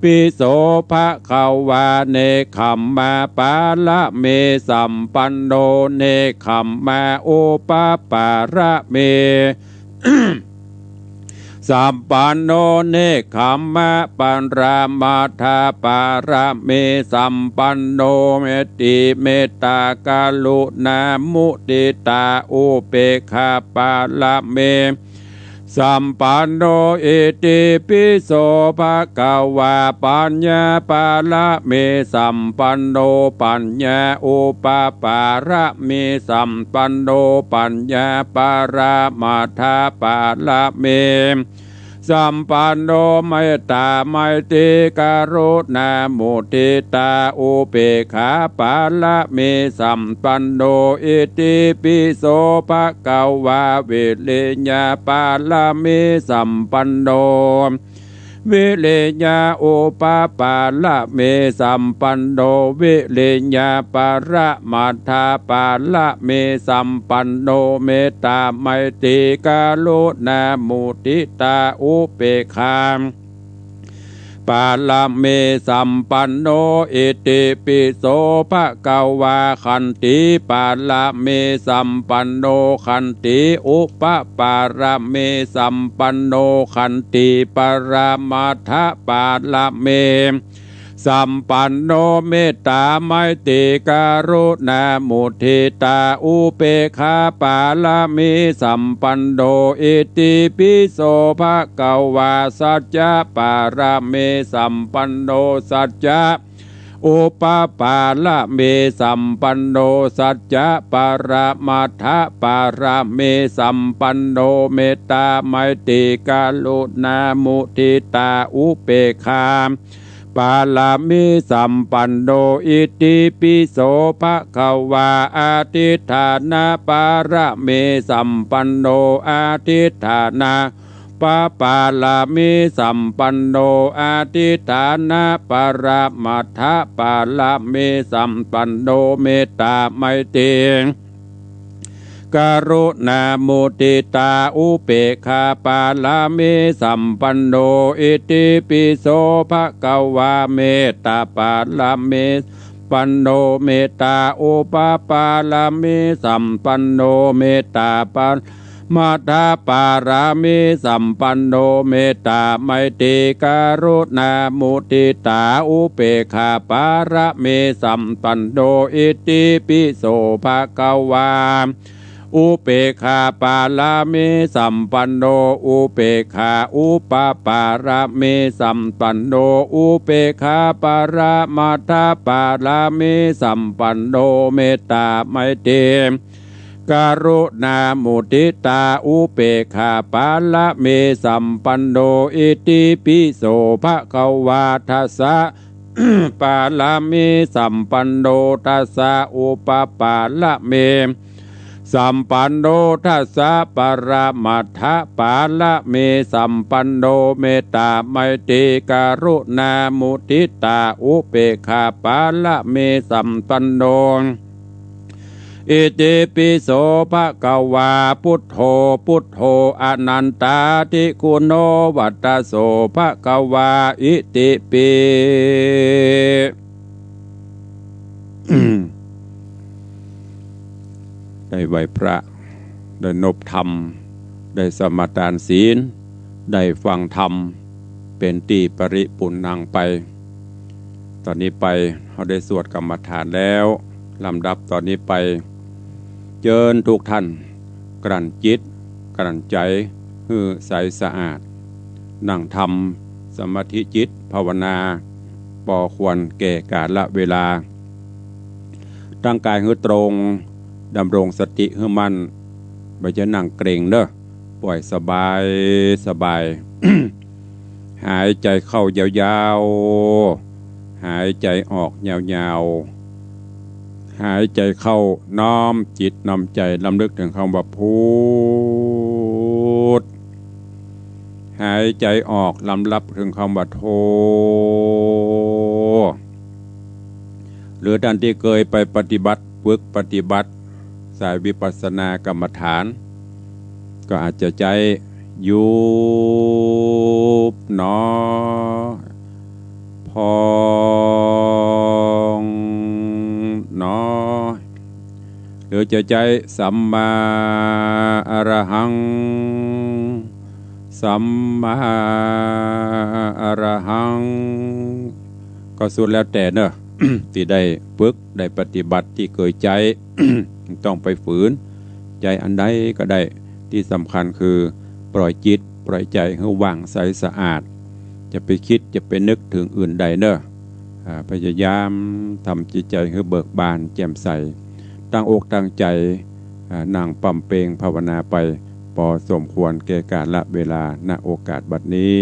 ปิโสภะคะวา เนกขัมมปารมีสัมปันโน เนกขัมมาอุปปารมีสัมปันโน เนกขัมมปรมัตถปารมีสัมปันโน เมตติเมตตากรุณามุทิตาอุเปกขาปารมี สัมปันโน อิติปิโสภะคะวา ปัญญาปารมีสัมปันโน ปัญญาอุปปารมีสัมปันโน ปัญญาปรมัตถปารมีสัมปันโน เมตตาไมตรีกรุณามุทิตาอุเปกขาปารมีสัมปันโน อิติปิโสภะคะวา วิริยะปารมีสัมปันโน วิริยะอุปปารมีสัมปันโน วิริยะปรมัตถปารมีสัมปันโน เมตตาไมตรีกรุณามุทิตาอุเปกขาปารมีสัมปันโน อิติปิโสภะคะวา ขันติปารมีสัมปันโน ขันติอุปปารมีสัมปันโน ขันติปรมัตถปารมีสัมปันโน เมตตาไมตรีกรุณามุทิตาอุเปกขาปารมีสัมปันโน อิติปิโสภะคะวา สัจจะปารมีสัมปันโน สัจจะอุปปารมีสัมปันโน สัจจะปรมัตถปารมีสัมปันโน เมตตาไมตรีกรุณามุทิตาอุเปกขา ปารมีสัมปันโน อิติปิโสภะคะวา อธิฏฐานะปารมีสัมปันโน อธิฏฐานะปปารมีสัมปันโน อธิฏฐานะปรมัตถปารมีสัมปันโน เมตตาไมตรี กรุณามุทิตาอุเปกขาปารมีสัมปันโน อิติปิโสภะคะวา เมตตาปารมีสัมปันโน เมตตาอุปปารมีสัมปันโน เมตตาปรมัตถปารมีสัมปันโน เมตตาไมตรีกรุณามุทิตาอุเปกขาปารมีสัมปันโน อิติปิโสภะคะวา อุเปกขาปารมีสัมปันโน อุเปกขาอุปปารมีสัมปันโน อุเปกขาปรมัตถปารมีสัมปันโน เมตตาไมตรีกรุณามุทิตาอุเปกขาปารมีสัมปันโน อิติปิโสภะคะวา ทัสสะ ปารมีสัมปันโน ทัสสะอุปปารมีสัมปันโน ทัสสะปรมัตถปารมีสัมปันโน เมตตาไมตรีกรุณามุทิตาอุเปกขาปารมีสัมปันโน อิติปิโสภะคะวา พุทโธ พุทโธ อนันตาธิคุณโน วัตโสภะคะวา อิติปิ ได้ไหว้พระ ได้นบธรรม ได้สมาทานศีล ได้ฟังธรรม เป๋นตี้ปริปุณณังไป ต๋อนนี้ไป เฮาได้สวดกรรมฐานแล้ว ลำดับต๋อนนี้ไป เจิญทุกท่าน กลั่นจิต กลั่นใจ๋ หื้อใสสะอาด นั่งทำสมาธิจิตภาวนา ปอควรแก่กาละเวลา ตั้งกายหื้อตรง ดำรงสติหื้อมั่น บ่ใจ้นั่งเกร็งเน่อ ป่อยสบายสบาย หายใจ๋เข้ายาวๆ หายใจ๋ออกยาวๆ หายใจ๋เข้าน้อมจิตน้อมใจ๋รำลึกเถิงกำว่าพุทธ หายใจ๋ออกรำลึกเถิงกำว่าโธ หรือต้านตี้เกยไปปฏิบัติ ฝึกปฏิบัติสายวิปัสสนากรรมฐาน ก็อาจจะใจ๊ยุบหนอ พองหนอ หรือจะใจ๊สัมมาอะระหัง สัมมาอะระหัง ก็สุดแล้วแต่เน่อ ตี้ได้ฝึกได้ปฏิบัติตี้เกยใจ๊ ต้องไปฝืน ใจ๊อันใดก็ได้ ตี้สำคัญคือปล่อยจิตปล่อยใจ๋หื้อว่างใสสะอาด จะไปกึ๊ดจะไปนึกเถิงอื่นใดเน่อ อ่า พยายามทำจิตใจ๋หื้อเบิกบานแจ่มใส ตั้งอกตั้งใจ๋ อ่า นั่งปำเป็งภาวนาไป ปอสมควรแก่กาละเวลา ณ โอกาสบัดนี้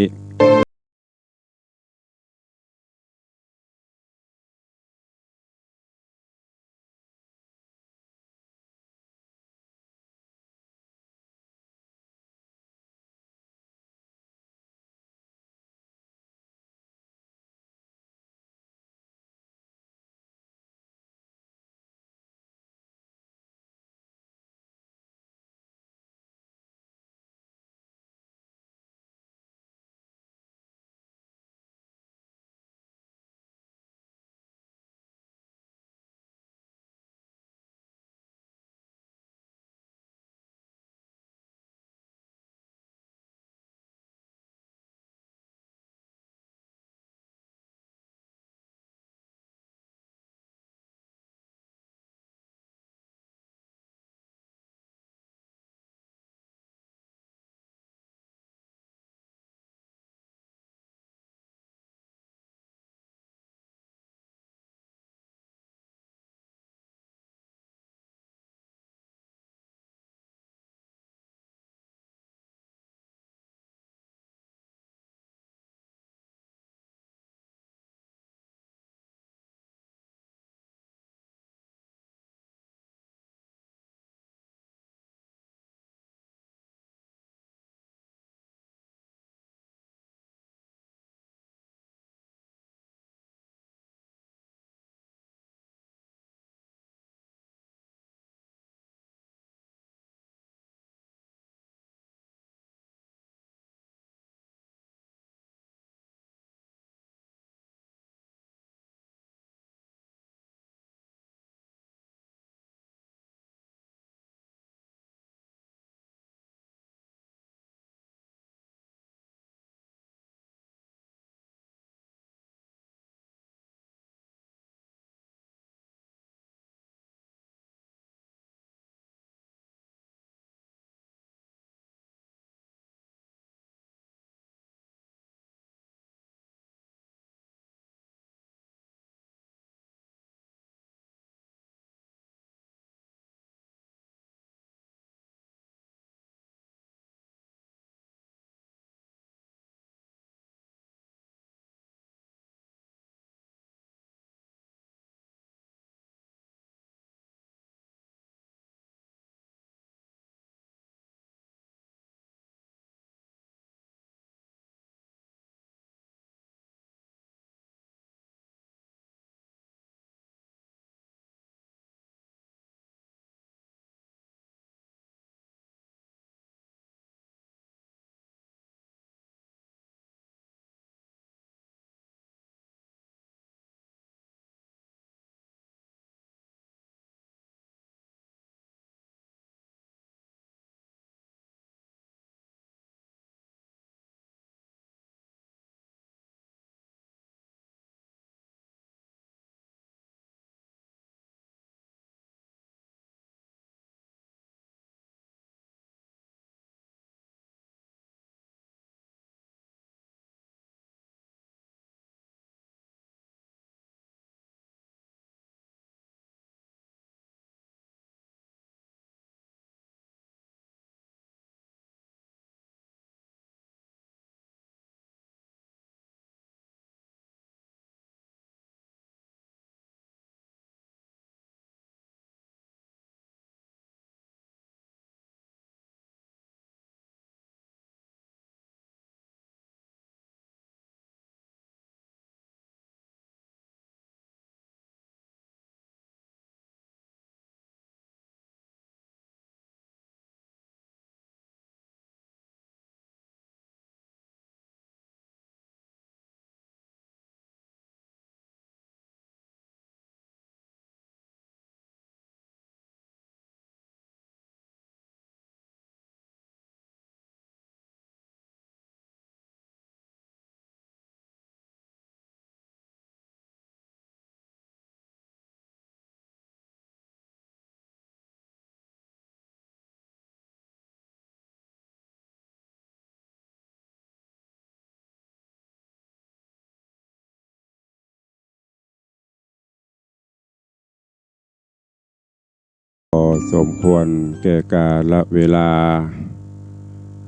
ก็สมควรแก่กาลเวลา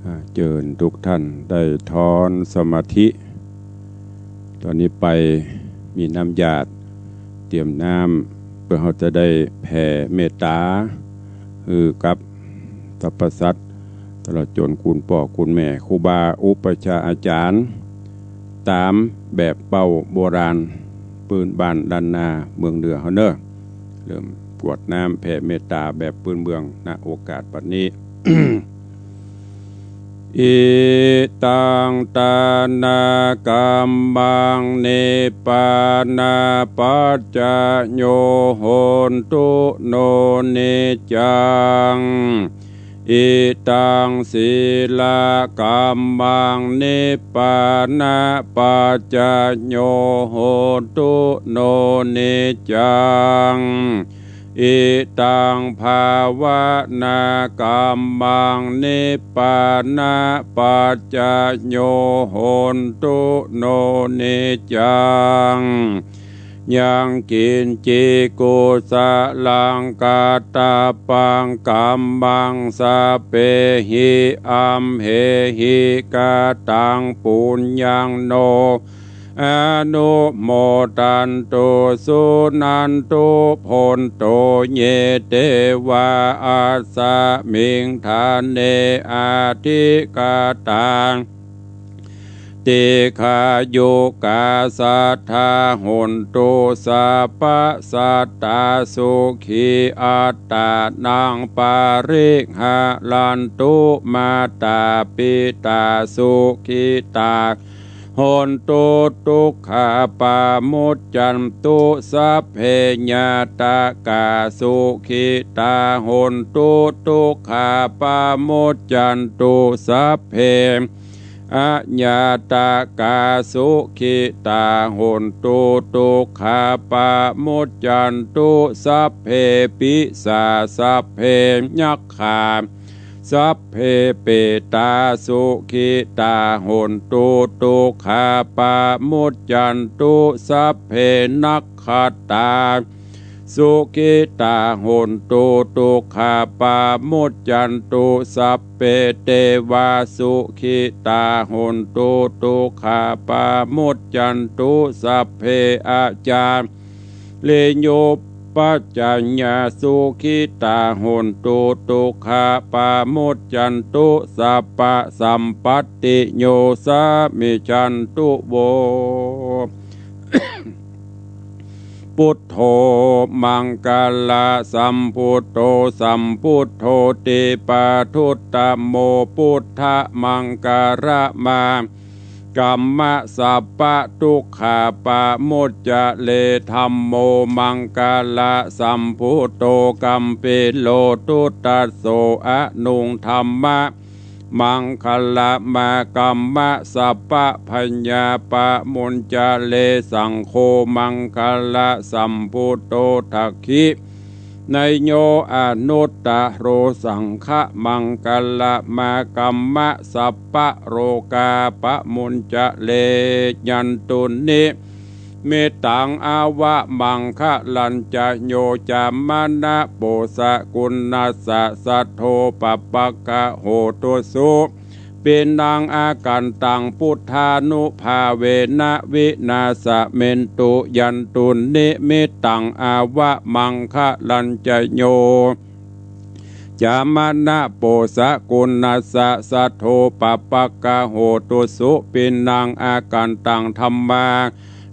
อ่า เจิญทุกท่านได้ถอนสมาธิ ต๋อนนี้ไปมีน้ำหยาด เตรียมน้ำ เปื้อเฮาจะได้แผ่เมตต๋าหื้อกับสรรพสัตว์ ตลอดจ๋นคุณป้อคุณแม่ ครูบาอุปัชฌาย์อาจ๋ารย์ ต๋ามแบบเป๊าโบราณ ปื๊นบ้านล้านนาเมืองเหนือเฮาเน่อ เริ่มกรวดน้ำแผ่เมตต๋าแบบปื๊นเมือง ณ โอกาสบัดนี้ Idaṃ dānakammaṃ nibbānapaccayo hotu no niccaṃ. Idaṃ sīlakammaṃ nibbānapaccayo hotu no niccaṃ. Idaṃ bhāvanākammaṃ nibbānapaccayo hotu no niccaṃ. Yaṃ kiñci kusalaṃ katabbaṃ kammaṃ sabbehi amhehi kataṃ puññaṃ no anumodantu suṇantu bhonto ye devā asmiṃ ṭhāne adhigatā dīghāyukā sadā hontu sabbasattā sukhī attānaṃ pariharantu mātāpitā sukhitā hontu dukkhā pamuccantu sabbe ñātakā sukhitā hontu dukkhā pamuccantu sabbe añātakā sukhitā hontu dukkhā pamuccantu sabbe pisā sabbe yakkhā sabbe petā sukhitā hontu dukkhā pamuccantu sabbe nakkhattā sukhitā hontu dukkhā pamuccantu sabbe devā sukhitā hontu dukkhā pamuccantu sabbe ācā riyupajjhāyā sukhitā hontu dukkhā pamuccantu sabbasampattiyo samijjhantu vo. Buddho maṅgalasambhūto sambuddhoti pāduttamo buddhamaṅgalamā kamma sabba dukkhā pamuccare dhammo maṅgalasambhūto gambhīro duddhaso aṇuṃ dhamma maṅgalamā kamma sabba bhayā pamuccare saṅgho maṅgalasambhūto dakkhi ṇeyyo anuttaro saṅghamaṅgalamā kamma sabba rogā pamuccare yandunnimittaṃ avamaṅgalañca yo cāmanāpo sakuṇassa saddo pāpaggaho dussuppi ṇaṃ akantaṃ buddhānubhāvena vināsamentu yandunnimittaṃ avamaṅgalañca yo cāmanāpo sakuṇassa saddo pāpaggaho dussuppi ṇaṃ akantaṃ dhammā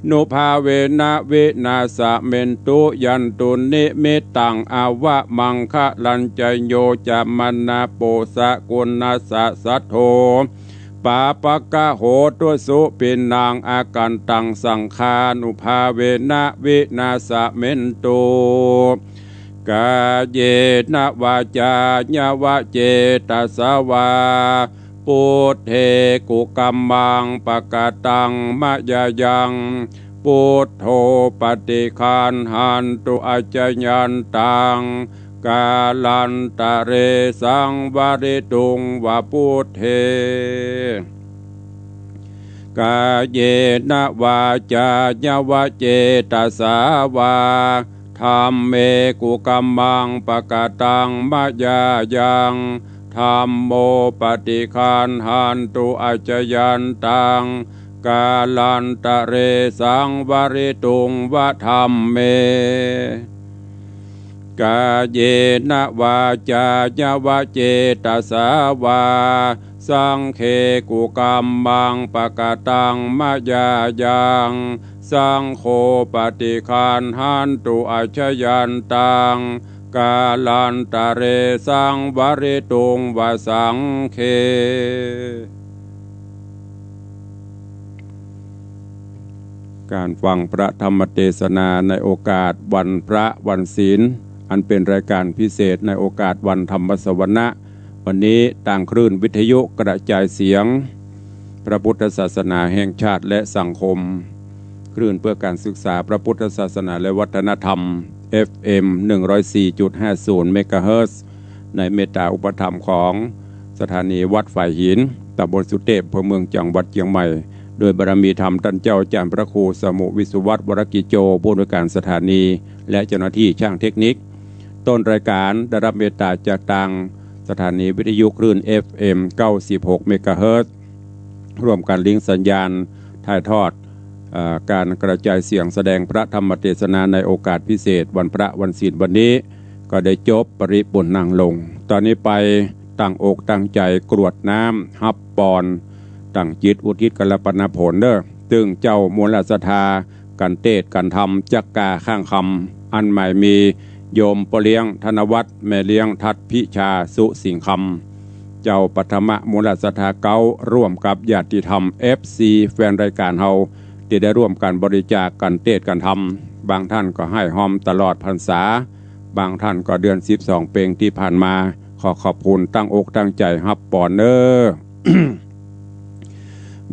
nubhāvena vināsamentu yandunnimittaṃ avamaṅgalañca yo cāmanāpo sakuṇassa saddo pāpaggaho dussuppi ṇaṃ akantaṃ saṅghānubhāvena vināsamentu. Kāyena vācāya va cetasā vā buddhe kukammaṃ pakataṃ mayā yaṃ buddho paṭiggaṇhatu accayantaṃ kālantare saṃvarituṃ va buddhe. Kāyena vācāya va cetasā vā Dhamme kukammaṃ pakataṃ mayā yaṃ, dhammo paṭiggaṇhatu accayantaṃ, kālantare saṃvarituṃ va dhamme. Kāyena vācāya va cetasā vā, saṅghe kukammaṃ pakataṃ mayā yaṃ, saṅgho paṭiggaṇhatu accayantaṃ, kālantare saṃvarituṃ va saṅghe. การฟังพระธรรมเทศนาในโอกาสวันพระวันศีล อันเป็นรายการพิเศษในโอกาสวันธรรมสวนะ วันนี้ตางคลื่นวิทยุกระจายเสียงพระพุทธศาสนาแห่งชาติและสังคม คลื่นเพื่อการศึกษาพระพุทธศาสนาและวัฒนธรรม เอฟเอ็ม หนึ่งร้อยสี่จุดห้าศูนย์ เมกะเฮิรตซ์ ในเมตตาอุปถัมภ์ของสถานีวัดฝายหิน ตำบลสุเทพ อำเภอเมือง จังหวัดเชียงใหม่ โดยบารมีธรรมต้านเจ้าอาจารย์พระครูสมุห์ วิศวัฒน์ วรกิจโจ ผู้อำนวยการสถานี และเจ้าหน้าที่ช่างเทคนิค ต้นรายการได้รับเมตตาจากตางสถานีวิทยุคลื่น เอฟเอ็ม เก้าสิบหก เมกะเฮิรตซ์ ร่วมกันลิงก์สัญญาณถ่ายทอด เอ่อ การกระจายเสียงแสดงพระธรรมเทศนาในโอกาสพิเศษวันพระวันศีลวันนี้ ก็ได้จบปริปุณณังลง ตอนนี้ไปตั้งอกตั้งใจ๋กรวดน้ำฮับปอน ตั้งจิตอุทิศกัลปนาผลเด้อ ตึงเจ้ามูลศรัทธา กั๋นเตศน์กั๋นธรรม จั๊กกาข้างคำ อันหมายมี โยมป้อเลี้ยงธนวัฒน์ แม่เลี้ยงทัดพิชา สุสิงคำ เจ้าปฐมมูลศรัทธาเก๊า ร่วมกับญาติธรรม เอฟซี แฟนรายการเฮา ตี้ได้ร่วมกั๋นบริจาคกั๋นเตศน์กั๋นธรรม บางท่านก็หื้อฮอมตลอดพรรษา บางท่านก็เดือนสิบสองเพ็งตี้ผ่านมา ขอขอบคุณตั้งอกตั้งใจ๋ฮับปอนเน้อ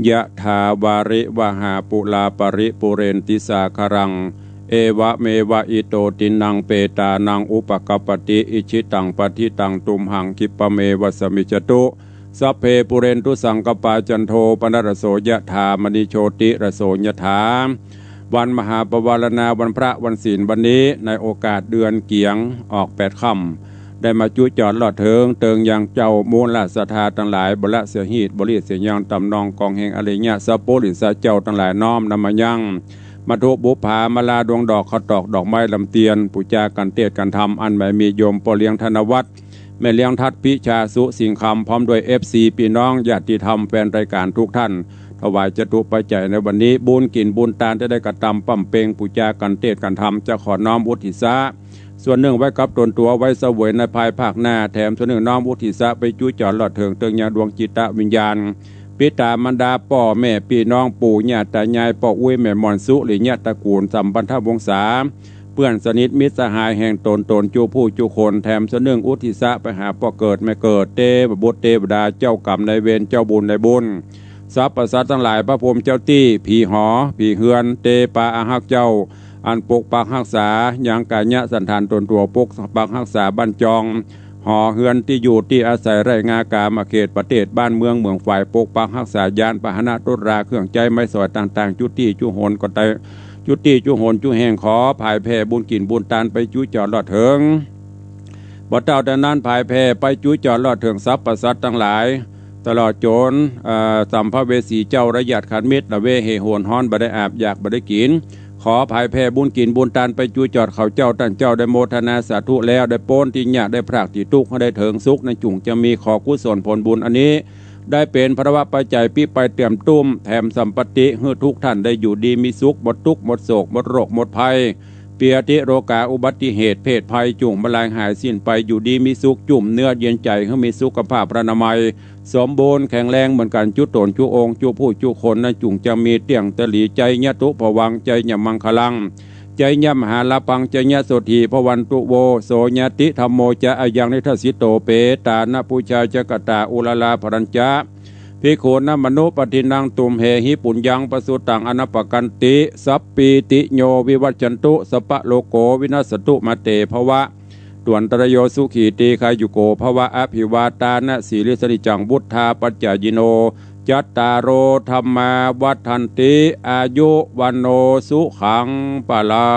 Yathā vārivahā pūrā paripūrenti sāgaraṃ, evameva ito dinnaṃ petānaṃ upakappati. Icchitaṃ patthitaṃ tumhaṃ khippameva samijjhatu, sabbe pūrentu saṅkappā, cando paṇṇaraso yathā, maṇi jotiraso yathā. วันมหาปวารณา วันพระวันศีลวันนี้ ในโอกาสเดือนเกี๋ยงออกแปดค่ำ ได้มาจุจอดรอดเถิง เติงยังเจ้ามูลศรัทธาตังหลาย บ่ละเสียฮีตบ่หลีกเสียยัง ต๋ามนองกองแห่งอริยะสัพปุริสะเจ้าตังหลาย น้อมนำมายัง มัทธุบุปผามาลา ดวงดอก ข้าวตอก ดอกไม้ ลำเตียน ปู๋จากั๋นเตศน์กั๋นธรรม อันหมายมี โยมป้อเลี้ยงธนวัฒน์ แม่เลี้ยงทัดพิชา สุสิงคำ พร้อมด้วย เอฟซี ปี้น้องญาติธรรมแฟนรายการทุกท่าน ถวายจตุปัจจัยในวันนี้ บุญกิ๋นบุญตานตี้ได้กระตำบำเพ็ง ปู๋จากั๋นเตศน์กั๋นธรรม จะขอน้อมอุทิศะ ส่วนนึ่งไว้กับต๋นตั๋ว ไว้เสวยในภายภาคหน้า แถมส่วนนึ่งน้อมอุทิศะไปจุจอดรอดเถิง เติงยังดวงจิตวิญญาณ ปิต๋ามารดา ป้อแม่ปี้น้อง ปู่ย่าต๋ายาย ป้ออุ๊ยแม่หม่อน สุริยะตระกูล สัมพันธวงศา เปื้อนสนิทมิตรสหายแห่งต๋น ต๋นจุผู้จุคน แถมส่วนนึ่งอุทิศะไปหาป้อเกิดแม่เกิด เตวบุตรเตวดา เจ้ากรรมนายเวร เจ้าบุญนายบุญ สรรพสัตว์ตังหลาย พระพรหมเจ้าตี้ ผีหอ ผีเฮือน เตปาอาฮักเจ้า อันปกปักฮักษา ยังก๋ายะสันฐานต๋นตั๋ว ปกปักฮักษาบ้านจอง หอเฮือนตี้อยู่ตี้อาศัย ไร่งากามเขต ประเทศบ้านเมือง เมืองฝาย ปกปักฮักษายานพาหนะรถรา เครื่องใจ๊ไม้สอยต่างๆ จุตี้จุหนก็ได้ จุตี้จุหนจุแห่ง ขอผายแผ่บุญกิ๋นบุญตานไปจุจอดรอดเถิง บ่เต้าแต่นั้น ผายแผ่ไปจุจอดรอดเถิงสรรพสัตว์ตังหลาย ตลอดจ๋น เอ่อ สัมภเวสีเจ้า ไร้ญาติขันธ์มิตร ละเวเหหวนฮ้อน บ่ได้อาบ อยากบ่ได้กิ๋น ขอผายแผ่บุญกิ๋นบุญตานไปจุจอดเขาเจ้า ต้านเจ้าได้โมทนาสาธุแล้ว ได้ป๊นตี้ยาก ได้พรากตี้ตุ๊กข์ หื้อได้เถิงสุข นั้นจุ่งจะมี ขอกุศลผลบุญอันนี้ ได้เป๋นพลวปัจจัยปิ๊ไปเตรียมตุ้ม แถมสัมปัตติ หื้อทุกท่านได้อยู่ดีมีสุข หมดตุ๊กข์หมดโศก หมดโรคหมดภัย เปียธิโรกาอุบัติเหตุเพศภัย จุ่งมาลายหายสิ้นไป อยู่ดีมีสุข จุ่มเนื้อเย็นใจ๋ หื้อมีสุขภาพพรรณนามัย สมบูรณ์แข็งแรงเหมือนกั๋น จุต๋นจุองค์ จุผู้จุคน นั้นจุ่งจะมี เตี้ยงตะหลี ไจยะตุพวัง ไจยะมังคลัง ไจยะมหาลาภัง ไจยะโสตถี ภวันตุ โว โส ญาติธัมโม จะ อายัง นิทัสสิโต เปตานะ ปูชา จะ กตา อุรารา ภรัญจะ ภิกขุนะ มะนุปะทินนัง ตุมเหหิ ปุญญัง ปะสุตัง อะนะปะกันติ สัพพีติโย วิวัชชันตุ สัพพะโรโก วินัสสันตุ มาเต ภวะ ตวันตะรโย สุขี ตีฆายุโก ภวะ อะภิวาตานะ สีลิสสะนิจจัง วุฑฒาปะจายิโน จัตตาโร ธัมมา วัฑฒันติ อายุ วัณโณ สุขัง พลั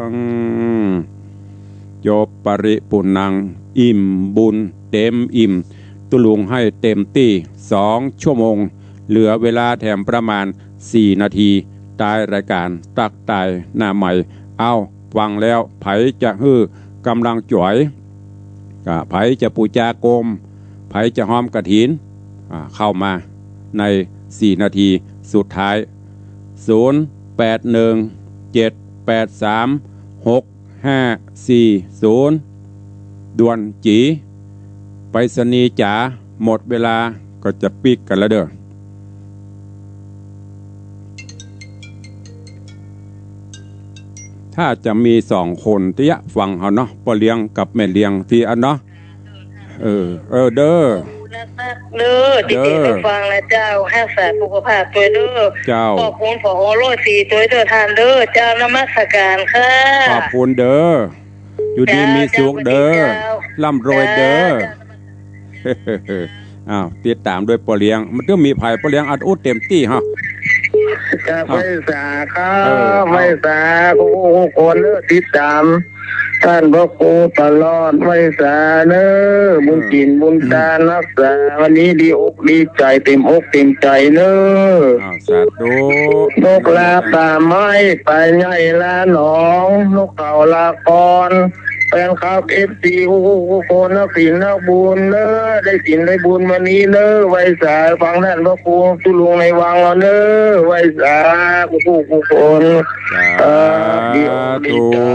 ง จบ ปริปุณณัง อิ่มบุญ เต็มอิ่ม ตุ๊ลุงให้เต็มตี้ สองชั่วโมง เหลือเวลาแถมประมาณสี่นาที ต้ายรายก๋านตั๊กตายหน้าใหม่ เอ้า ฟังแล้ว ใผจะหื้อก๋ำลังจ๋วย อ่า ใผจะปู๋จากรม ใผจะฮอมกฐิน อ่า เข้ามาในสี่นาทีสุดท้าย ศูนย์ แปด หนึ่ง เจ็ด แปด สาม หก ห้า สี่ ศูนย์ ด่วนจี๋ ไปรษณีย์จ๋า หมดเวลาก็จะปิ๊กกั๋นแล้วเด้อ ถ้าจะมีสองคนตี้จะฟังเฮาเนาะ ป้อเลี้ยงกับแม่เลี้ยงตี้อันเนาะ เออ เออ เด้อ เด้อ ติด เด้อ ติดฟังแล้วเจ้า ฮักษาสุขภาพตวยเด้อ เจ้า ขอบคุณ ผอ ร้อยสี่ ตวยเด้อต้านเด้อ เจ้า นมัสก๋านค่ะ ขอบคุณเด้อ อยู่ดีมีสุขเด้อ เจ้า ร่ำรวยเด้อ เจ้า อ้าว ติดต๋ามด้วยป้อเลี้ยง มันต้องมีใผ ป้อเลี้ยงอัดอุดเต็มตี้ฮะ จาก ครับ ไหว้สาครับ เออ ไหว้สา ครับ คู่ๆ คนเนอะ ติดต๋ามต้านพระครูตลอด ไหว้สาเนอะ บุญศีล เออ บุญตาน อืม ฮักษา วันนี้ดีอกดีใจ๋ เต๋มอกเต๋มใจ๋เนอะ อ้าว สาธุ นกลาป่าไม้ ป่าใหญ่ลาหนอง นกเขาลาคอน แฟนคลับ เอฟซี กู้ๆ กู้คน นักศีลนักบุญเนอะ ได้ศีลได้บุญวันนี้เนอะ ไหว้สาฟังต้านพระครูตุ๊ลุงในวังเฮาเนอะ ไหว้สากู้ๆ กู้คน สาธุ เออ ดีอกดีใจ๋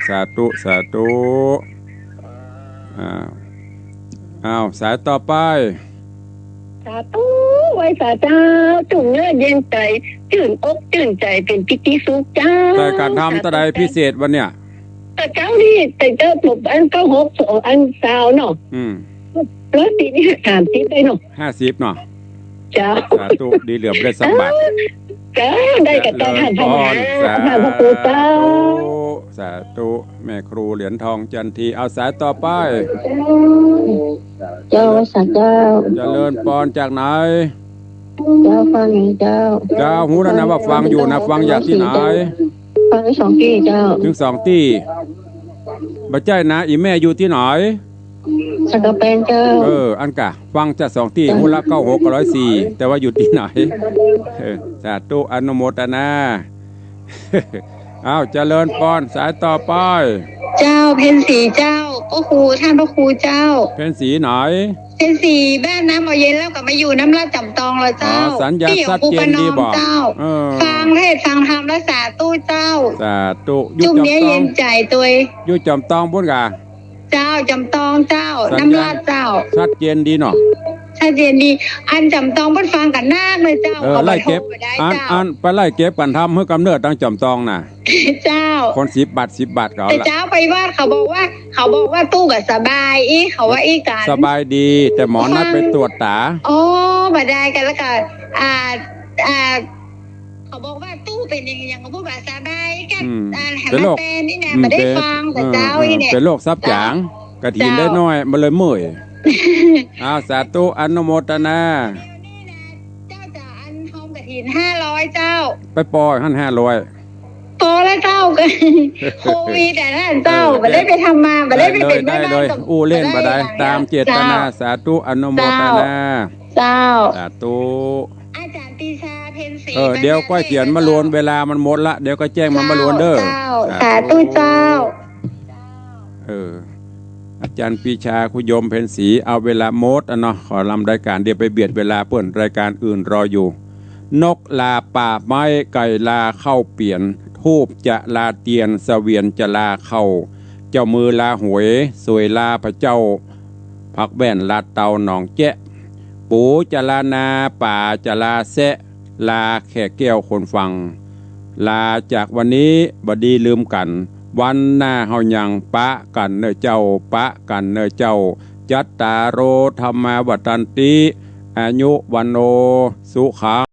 สาธุ สาธุ อ่า อ้าว สายต่อไป สาธุ ไหว้สาเจ้า จุ่มเนื้อเย็นใจ๋ จื้นอกจื้นใจ๋ เป๋นปีติสุขเจ้า ได้ก๋านทำตะใดพิเศษวันเนี้ย แต่เจ้านี่ แต่เจ้าปลุกอันเก้าหกสอง อันซาวเนาะ อืม แล้วปีนี้สามสิบได้เนาะ ห้าสิบเนาะ เจ้า สาธุ ดีเหลือบ่ได้สักบาท เจ้า ได้กับเจ้า เจริญพร สาธุ พระครูเจ้า สาธุ แม่ครูเหรียญทองจันที เอาสายต่อไป เจ้า สาเจ้า เจริญพร จากไหน เจ้า ฟังอยู่เจ้า เจ้า ฮู้แล้วนะว่าฟังอยู่นะ ฟังจากตี้ไหน ฟังสองตี้เจ้า ตึงสองตี้ บ่ใจ้นะ อี่แม่อยู่ตี้ไหน สันกำแปงเจ้า เออ อันกะ ฟังจากสองตี้ เจ้า ฮู้ละ เก้าหกกับร้อยสี่ แต่ว่าอยู่ตี้ไหน เออ สาธุ อนุโมทนา อ้าว เจริญพร สายต่อไป เจ้า เพ็ญศรีเจ้า พระครู ต้านพระครูเจ้า เพ็ญศรีไหน เพ็ญศรีบ้านน้ำบ่อเย็น แล้วก็มาอยู่น้ำราชจ๋อมตองแล้วเจ้า อ๋อ สัญญาณชัดเจนดีบ่ ตี้ของครูประนอมเจ้า เออ ฟังเทศน์ฟังธรรมแล้วสาธุเจ้า สาธุ อยู่จ๋อมตอง จุ่มเนื้อเย็นใจ๋ตวย อยู่จ๋อมตองปู๊นก่ะ เจ้า จ๋อมตองเจ้า สัญญาณ น้ำราชเจ้า ชัดเจนดีเนาะ ชัดเจนดี อันจ๋อมตองเปิ้นฟังกั๋นนักเลยเจ้า เออ เขาบ่ ไล่เก็บ โทรไปได้ อัน เจ้า อันไปไล่เก็บก๋านทำหื้อก๋ำเนิดตางจ๋อมตองน่ะ เจ้า คนสิบบาท สิบบาทเขา แต่ ละ เจ้าไปวัดเขาบอกว่า เขาบอกว่าตู้ก็สบายอี้ เขาว่าอี้กั๋น สบายดี แต่หมอนัดไปตรวจต๋า ฟัง อ๋อ บ่ได้กั๋นแล้วก็ อ่า อ่า เขาบอกว่าตู้เป๋นอย่าง อย่างก็พูดว่าสบายกั๋น อืม อ่า หัน เป๋นโรค มาแปลนี่นะ อืม บ่ได้ฟัง เป๋น แต่เจ้า เออ อี้เนี่ย เป๋นโรคซับจ๋าง เจ้า กฐินได้น้อย มันเลยเมื่อย อ้าว สาธุ อนุโมทนา เดี๋ยวนี้นะ เจ้าจ๋า อันฮอมกฐินห้าร้อยเจ้า ไปปล่อยหั้นห้าร้อย ปอแล้วเจ้า โควิดอะนะเจ้า เออ บ่ได้ไปทำมา บ่ได้ไปเป๋นแม่บ้าน ได้เลย ได้เลย อู้เล่นบ่ได้ บ่ได้ ต๋ามเจตนา เจ้า สาธุ อนุโมทนา เจ้า สาธุ อาจ๋ารย์ปีชา เพ็ญศรี เออ เดี๋ยวก้อยเขียนมาลวน เวลามันหมดละ เดี๋ยวก้อยแจ้งมันมาลวนเด้อ เจ้า สาธุ สาธุเจ้า เออ อาจ๋ารย์ปีชา คุณโยมเพ็ญศรี เอาเวลาหมดอะเนาะ ขอลำรายก๋าน เดี๋ยวไปเบียดเวลาเปิ้น รายก๋านอื่นรออยู่ นกลาป่าไม้ ไก่ลาข้าวเปียน ธูปจะลาเตียน เสวียนจะลาข้าว เจ้ามือลาหวย สวยลาพระเจ้า ผักแว่นลาเตาหนองแจ๊ะ ปูจะลานา ป๋าจะลาแซะ ลาแขกแก้วคนฟัง ลาจากวันนี้บ่ดีลืมกั๋น วันหน้าเฮายังปะกั๋นเน่อเจ้า ปะกั๋นเน่อเจ้า จัตตาโร ธัมมา วัฑฒันติ อายุ วัณโณ สุขัง